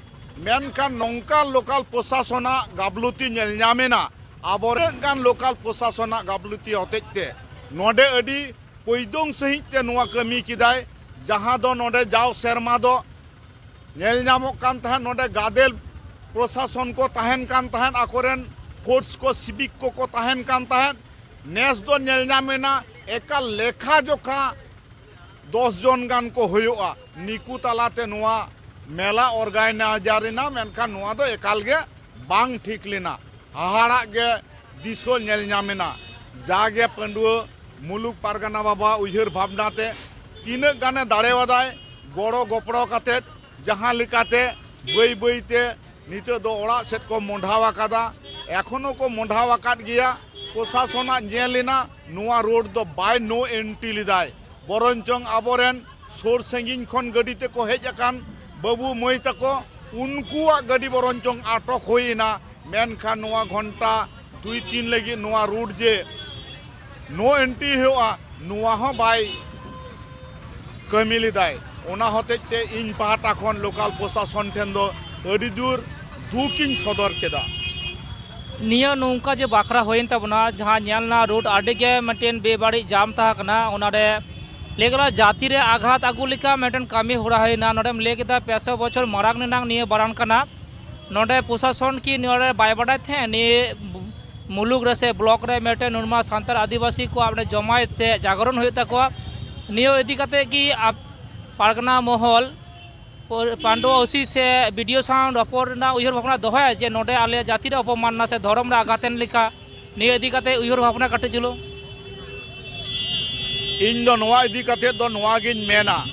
ᱢᱮᱱᱠᱷᱟᱱ ᱱᱚᱝᱠᱟ ᱞᱳᱠᱟᱞ ᱯᱨᱚᱥᱟᱥᱚᱱᱟᱜ ᱜᱟᱵᱞᱩᱛᱤ ᱧᱮᱞ ᱧᱟᱢᱮᱱᱟ᱾ ᱟᱵᱚᱨᱮᱱ ᱜᱟᱱ ᱞᱳᱠᱟᱞ ᱯᱨᱚᱥᱟᱥᱚᱱᱟᱜ ᱜᱟᱵᱞᱩᱛᱤ ᱦᱚᱛᱮᱡ ᱛᱮ ᱱᱚᱰᱮ ᱟᱹᱰᱤ ᱯᱚᱭᱫᱚᱝ ᱥᱟᱺᱦᱤᱡ ᱛᱮ ᱱᱚᱣᱟ ᱠᱟᱹᱢᱤ ᱠᱮᱫᱟᱭ, ᱡᱟᱦᱟᱸ ᱫᱚ ᱱᱚᱰᱮ ᱡᱟᱣ ᱥᱮᱨᱢᱟ ᱫᱚ ᱧᱮᱞ ᱧᱟᱢᱚᱜ ᱠᱟᱱ ᱛᱟᱦᱮᱸᱫ, ᱱᱚᱰᱮ ᱜᱟᱫᱮᱞ ᱯᱨᱚᱥᱟᱥᱚᱱ ᱠᱚ ᱛᱟᱦᱮᱱ ᱠᱟᱱ ᱛᱟᱦᱮᱸᱫ, ᱟᱠᱚᱨᱮᱱ ᱯᱷᱳᱨᱥ ᱠᱚ, ᱥᱤᱵᱤᱠ ᱠᱚᱠᱚ ᱛᱟᱦᱮᱱ ᱠᱟᱱ ᱛᱟᱦᱮᱸᱫ᱾ ᱱᱮᱥ ᱫᱚ ᱧᱮᱞ ᱧᱟᱢᱮᱱᱟ ᱮᱠᱟᱞ ᱞᱮᱠᱷᱟ ᱡᱚᱠᱷᱟ ᱫᱚᱥ ᱡᱚᱱ ᱜᱟᱱ ᱠᱚ ᱦᱩᱭᱩᱜᱼᱟ᱾ ᱱᱤᱠᱩ ᱛᱟᱞᱟᱛᱮ ᱱᱚᱣᱟ ᱢᱮᱞᱟ ᱚᱨᱜᱟᱱᱟᱭᱡᱟᱨ ᱮᱱᱟ, ᱢᱮᱱᱠᱷᱟᱱ ᱱᱚᱣᱟ ᱫᱚ ᱮᱠᱟᱞ ᱜᱮ ᱵᱟᱝ ᱴᱷᱤᱠ ᱞᱮᱱᱟ᱾ ᱦᱟᱦᱟᱲᱟᱜ ᱜᱮ ᱫᱤᱥᱟᱹ ᱧᱮᱞ ᱧᱟᱢᱮᱱᱟ᱾ ᱡᱟᱜᱮ ᱯᱟᱺᱰᱩᱣᱟᱹ ᱢᱩᱞᱩᱠ ᱯᱟᱨᱜᱟᱱᱟ ᱵᱟᱵᱟ ᱩᱭᱦᱟᱹᱨ ᱵᱷᱟᱵᱽᱱᱟ ᱛᱮ ᱛᱤᱱᱟᱹᱜ ᱜᱟᱱᱮ ᱫᱟᱲᱮᱣᱟᱫᱟᱭ, ᱜᱚᱲᱚ ᱜᱚᱯᱚᱲᱚ ᱠᱟᱛᱮᱫ ᱡᱟᱦᱟᱸ ᱞᱮᱠᱟᱛᱮ ᱵᱟᱹᱭ ᱵᱟᱹᱭ ᱛᱮ ᱱᱤᱛᱚᱜ ᱫᱚ ᱚᱲᱟᱜ ᱥᱮᱫ ᱠᱚ ᱢᱚᱸᱰᱷᱟᱣ ᱟᱠᱟᱫᱟ, ᱮᱠᱷᱚᱱᱳ ᱠᱚ ᱢᱚᱸᱰᱷᱟᱣ ᱟᱠᱟᱫ ᱜᱮᱭᱟ᱾ ᱯᱨᱚᱥᱟᱥᱚᱱᱟᱜ ᱧᱮᱞ ᱮᱱᱟ, ᱱᱚᱣᱟ ᱨᱳᱰ ᱫᱚ ᱵᱟᱭ ᱱᱳ ᱮᱱᱴᱨᱤ ᱞᱮᱫᱟᱭ, ᱵᱚᱨᱚᱱᱪᱚᱝ ᱟᱵᱚᱨᱮᱱ ᱥᱩᱨ ᱥᱟᱺᱜᱤᱧ ᱠᱷᱚᱱ ᱜᱟᱹᱰᱤ ᱛᱮᱠᱚ ᱦᱮᱡ ᱟᱠᱟᱱ ᱵᱟᱹᱵᱩ ᱢᱟᱹᱭ ᱛᱟᱠᱚ, ᱩᱱᱠᱩᱣᱟᱜ ᱜᱟᱹᱰᱤ ᱵᱚᱨᱚᱱᱪᱚᱝ ᱟᱴᱚᱠ ᱦᱩᱭ ᱮᱱᱟ, ᱢᱮᱱᱠᱷᱟᱱ ᱱᱚᱣᱟ ᱜᱷᱚᱱᱴᱟ ᱫᱩᱭ ᱛᱤᱱ ᱞᱟᱹᱜᱤᱫ ᱱᱚᱣᱟ ᱨᱳᱰ ᱡᱮ ᱱᱳ ᱮᱱᱴᱨᱤ ᱦᱩᱭᱩᱜᱼᱟ, ᱱᱚᱣᱟ ᱦᱚᱸ ᱵᱟᱭ ᱠᱟᱹᱢᱤ ᱞᱮᱫᱟᱭ᱾ ᱚᱱᱟ ᱦᱚᱛᱮᱡ ᱛᱮ ᱤᱧ ᱯᱟᱦᱴᱟ ᱠᱷᱚᱱ ᱞᱳᱠᱟᱞ ᱯᱨᱚᱥᱟᱥᱚᱱ ᱴᱷᱮᱱ ᱫᱚ ᱟᱹᱰᱤ ᱡᱳᱨ ᱫᱩᱠᱤᱧ ᱥᱚᱫᱚᱨ ᱠᱮᱫᱟ᱾ ᱱᱤᱭᱟᱹ ᱱᱚᱝᱠᱟ ᱡᱮ ᱵᱟᱠᱷᱨᱟ ᱦᱩᱭᱮᱱ ᱛᱟᱵᱚᱱᱟ, ᱡᱟᱦᱟᱸ ᱧᱮᱞ ᱮᱱᱟ ᱨᱳᱰ ᱟᱹᱰᱤ ᱜᱮ ᱢᱤᱫᱴᱮᱱ ᱵᱮᱵᱟᱹᱲᱤᱡ ᱡᱟᱢ ᱛᱟᱦᱮᱸ ᱠᱟᱱᱟ, ᱚᱱᱟᱨᱮ ᱞᱟᱹᱭ ᱜᱟᱱᱚᱜᱼᱟ ᱡᱟᱹᱛᱤ ᱨᱮ ᱟᱜᱷᱟᱛ ᱟᱹᱜᱩ ᱞᱮᱠᱟ ᱢᱤᱫᱴᱮᱱ ᱠᱟᱹᱢᱤ ᱦᱚᱨᱟ ᱦᱩᱭᱱᱟ᱾ ᱱᱚᱰᱮᱢ ᱞᱟᱹᱭ ᱠᱮᱫᱟ ᱯᱮ ᱥᱚ ᱵᱚᱪᱷᱚᱨ ᱢᱟᱲᱟᱝ ᱨᱮᱱᱟᱜ ᱱᱤᱭᱟᱹ ᱵᱟᱨᱟᱱ ᱠᱟᱱᱟ᱾ ᱱᱚᱰᱮ ᱯᱨᱚᱥᱟᱥᱚᱱ ᱠᱤ ᱱᱚᱰᱮ ᱵᱟᱭ ᱵᱟᱰᱟᱭ ᱛᱟᱦᱮᱸᱫ ᱱᱤᱭᱟᱹ ᱢᱩᱞᱩᱠ ᱨᱮ ᱥᱮ ᱵᱞᱚᱠ ᱨᱮ ᱢᱤᱫᱴᱮᱱ ᱱᱩᱱᱢᱟ ᱥᱟᱱᱛᱟᱲ ᱟᱹᱫᱤᱵᱟᱹᱥᱤ ᱠᱚᱣᱟᱜ ᱢᱤᱫᱴᱮᱱ ᱡᱚᱢᱟᱭᱮᱛ ᱥᱮ ᱡᱟᱜᱚᱨᱚᱱ ᱦᱩᱭᱩᱜ ᱛᱟᱠᱚᱣᱟ? ᱱᱤᱭᱟᱹ ᱤᱫᱤ ᱠᱟᱛᱮ ᱠᱤ ᱟᱯ-, ᱯᱟᱨᱜᱟᱱᱟ ᱢᱚᱦᱚᱞ ᱯᱟᱱᱰᱩ ᱳᱥᱤ ᱥᱮ ᱵᱤ ᱰᱤ ᱳ ᱥᱟᱶ ᱨᱚᱯᱚᱲ ᱨᱮᱱᱟᱜ ᱩᱭᱦᱟᱹᱨ ᱵᱷᱟᱵᱽᱱᱟ ᱫᱚᱦᱚᱭᱟ ᱡᱮ ᱱᱚᱰᱮ ᱟᱞᱮᱭᱟᱜ ᱡᱟᱹᱛᱤ ᱨᱮ ᱚᱯᱚᱢᱟᱱᱱᱟ ᱥᱮ ᱫᱷᱚᱨᱚᱢ ᱨᱮ ᱟᱜᱷᱟᱛ ᱮᱱ ᱞᱮᱠᱟ? ᱱᱤᱭᱟᱹ ᱤᱫᱤ ᱠᱟᱛᱮ ᱩᱭᱦᱟᱹᱨ ᱵᱷᱟᱵᱽᱱᱟ ᱠᱟᱹᱴᱤᱡ ᱪᱩᱞᱩᱝ᱾ ᱤᱧ ᱫᱚ ᱱᱚᱣᱟ ᱤᱫᱤ ᱠᱟᱛᱮ ᱫᱚ ᱱᱚᱣᱟ ᱜᱤᱧ ᱢᱮᱱᱟ,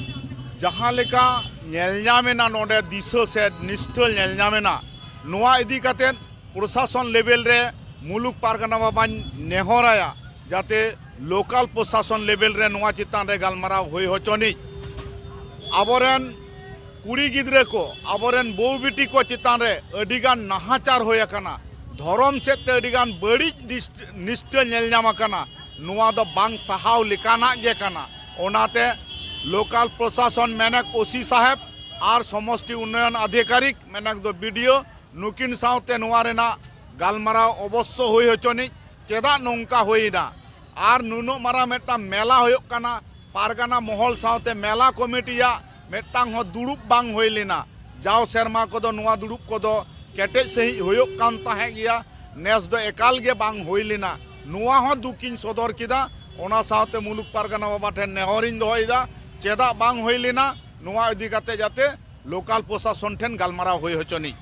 ᱡᱟᱦᱟᱸ ᱞᱮᱠᱟ ᱧᱮᱞ ᱧᱟᱢ ᱮᱱᱟ ᱱᱚᱰᱮ ᱫᱤᱥᱟᱹ ᱥᱮ ᱱᱤᱥᱴᱷᱟᱹ ᱧᱮᱞ ᱧᱟᱢ ᱮᱱᱟ, ᱱᱚᱣᱟ ᱤᱫᱤ ᱠᱟᱛᱮ ᱯᱨᱚᱥᱟᱥᱚᱱ ᱞᱮᱵᱮᱞ ᱨᱮ ᱢᱩᱞᱩᱠ ᱯᱟᱨᱜᱟᱱᱟ ᱵᱟᱵᱟᱧ ᱱᱮᱦᱚᱨᱟᱭᱟ, ᱡᱟᱛᱮ ᱞᱳᱠᱟᱞ ᱯᱨᱚᱥᱟᱥᱚᱱ ᱞᱮᱵᱮᱞ ᱨᱮ ᱱᱚᱣᱟ ᱪᱮᱛᱟᱱ ᱨᱮ ᱜᱟᱞᱢᱟᱨᱟᱣ ᱦᱩᱭ ᱦᱚᱪᱚᱱᱤᱡ᱾ ᱟᱵᱚᱨᱮᱱ ᱠᱩᱲᱤ ᱜᱤᱫᱽᱨᱟᱹ ᱠᱚ, ᱟᱵᱚᱨᱮᱱ ᱵᱟᱹᱦᱩ ᱵᱤᱴᱤ ᱠᱚ ᱪᱮᱛᱟᱱ ᱨᱮ ᱟᱹᱰᱤᱜᱟᱱ ᱱᱟᱦᱟᱪᱟᱨ ᱦᱩᱭ ᱟᱠᱟᱱᱟ, ᱫᱷᱚᱨᱚᱢ ᱥᱮᱫ ᱛᱮ ᱟᱹᱰᱤᱜᱟᱱ ᱵᱟᱹᱲᱤᱡ ᱱᱤᱥ-, ᱱᱤᱥᱴᱟᱹ ᱧᱮᱞ ᱧᱟᱢ ᱟᱠᱟᱱᱟ᱾ ᱱᱚᱣᱟ ᱫᱚ ᱵᱟᱝ ᱥᱟᱦᱟᱣ ᱞᱮᱠᱟᱱᱟᱜ ᱜᱮ ᱠᱟᱱᱟ᱾ ᱚᱱᱟᱛᱮ ᱞᱳᱠᱟᱞ ᱯᱨᱚᱥᱟᱥᱚᱱ ᱢᱮᱱᱮᱠ ᱳ ᱥᱤ ᱥᱟᱦᱮᱵᱽ ᱟᱨ ᱥᱚᱢᱚᱥᱴᱤ ᱩᱱᱱᱚᱭᱚᱱ ᱟᱫᱷᱤᱠᱟᱨᱤᱠ ᱢᱮᱱᱮᱠ ᱫᱚ ᱵᱤ ᱰᱤ ᱳ, ᱱᱩᱠᱤᱱ ᱥᱟᱶᱛᱮ ᱱᱚᱣᱟ ᱨᱮᱱᱟᱜ ᱜᱟᱞᱢᱟᱨᱟᱣ ᱚᱵᱚᱥᱥᱚ ᱦᱩᱭ ᱦᱚᱪᱚᱱᱤᱡ᱾ ᱪᱮᱫᱟᱜ ᱱᱚᱝᱠᱟ ᱦᱩᱭᱮᱱᱟ? ᱟᱨ ᱱᱩᱱᱟᱹᱜ ᱢᱟᱨᱟᱝ ᱢᱤᱫᱴᱟᱝ ᱢᱮᱞᱟ ᱦᱩᱭᱩᱜ ᱠᱟᱱᱟ, ᱯᱟᱨᱜᱟᱱᱟ ᱢᱚᱦᱚᱞ ᱥᱟᱶᱛᱮ ᱢᱮᱞᱟ ᱠᱚᱢᱤᱴᱤᱭᱟᱜ ᱢᱤᱫᱴᱟᱝ ᱦᱚᱸ ᱫᱩᱲᱩᱵ ᱵᱟᱝ ᱦᱩᱭ ᱞᱮᱱᱟ᱾ ᱡᱟᱣ ᱥᱮᱨᱢᱟ ᱠᱚᱫᱚ ᱱᱚᱣᱟ ᱫᱩᱲᱩᱵ ᱠᱚᱫᱚ ᱠᱮᱴᱮᱡ ᱥᱟᱺᱦᱤᱡ ᱦᱩᱭᱩᱜ ᱠᱟᱱ ᱛᱟᱦᱮᱸ ᱜᱮᱭᱟ, ᱱᱮᱥ ᱫᱚ ᱮᱠᱟᱞ ᱜᱮ ᱵᱟᱝ ᱦᱩᱭ ᱞᱮᱱᱟ᱾ ᱱᱚᱣᱟ ᱦᱚᱸ ᱫᱩᱠᱤᱧ ᱥᱚᱫᱚᱨ ᱠᱮᱫᱟ᱾ ᱚᱱᱟ ᱥᱟᱶᱛᱮ ᱢᱩᱞᱩᱠ ᱯᱟᱨᱜᱟᱱᱟ ᱵᱟᱵᱟ ᱴᱷᱮᱱ ᱱᱮᱦᱚᱨᱤᱧ ᱫᱚᱦᱚᱭᱮᱫᱟ, ᱪᱮᱫᱟᱜ ᱵᱟᱝ ᱦᱩᱭ ᱞᱮᱱᱟ, ᱱᱚᱣᱟ ᱤᱫᱤ ᱠᱟᱛᱮ ᱡᱟᱛᱮ ᱞᱳᱠᱟᱞ ᱯᱨᱚᱥᱟᱥᱚᱱ ᱴᱷᱮᱱ ᱜᱟᱞᱢᱟᱨᱟᱣ ᱦᱩᱭ ᱦᱚᱪᱚᱱᱤᱡ᱾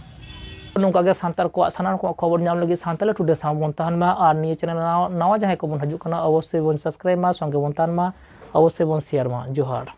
ᱱᱚᱝᱠᱟ ᱜᱮ ᱥᱟᱱᱛᱟᱲ ᱠᱚᱣᱟᱜ ᱥᱟᱱᱟᱢ ᱨᱚᱠᱚᱢ ᱠᱷᱚᱵᱚᱨ ᱧᱟᱢ ᱞᱟᱹᱜᱤᱫ ᱥᱟᱱᱛᱟᱲᱤ ᱴᱩᱰᱮ ᱥᱟᱶ ᱵᱚᱱ ᱛᱟᱦᱮᱱ ᱢᱟ᱾ ᱟᱨ ᱱᱤᱭᱟᱹ ᱪᱮᱱᱮᱞ ᱱᱟᱣᱟ, ᱱᱟᱣᱟ ᱡᱟᱦᱟᱸᱭ ᱠᱚᱵᱚᱱ ᱦᱤᱡᱩᱜ ᱠᱟᱱᱟ, ᱚᱵᱚᱥᱥᱳᱭ ᱵᱚᱱ ᱥᱟᱵᱥᱠᱨᱟᱭᱤᱵ ᱢᱟ, ᱥᱚᱸᱜᱮ ᱵᱚᱱ ᱛᱟᱦᱮᱱ ᱢᱟ, ᱚᱵᱚᱥᱥᱳᱭ ᱵᱚᱱ ᱥᱮᱭᱟᱨ ᱢᱟ᱾ ᱡᱚᱦᱟᱨ᱾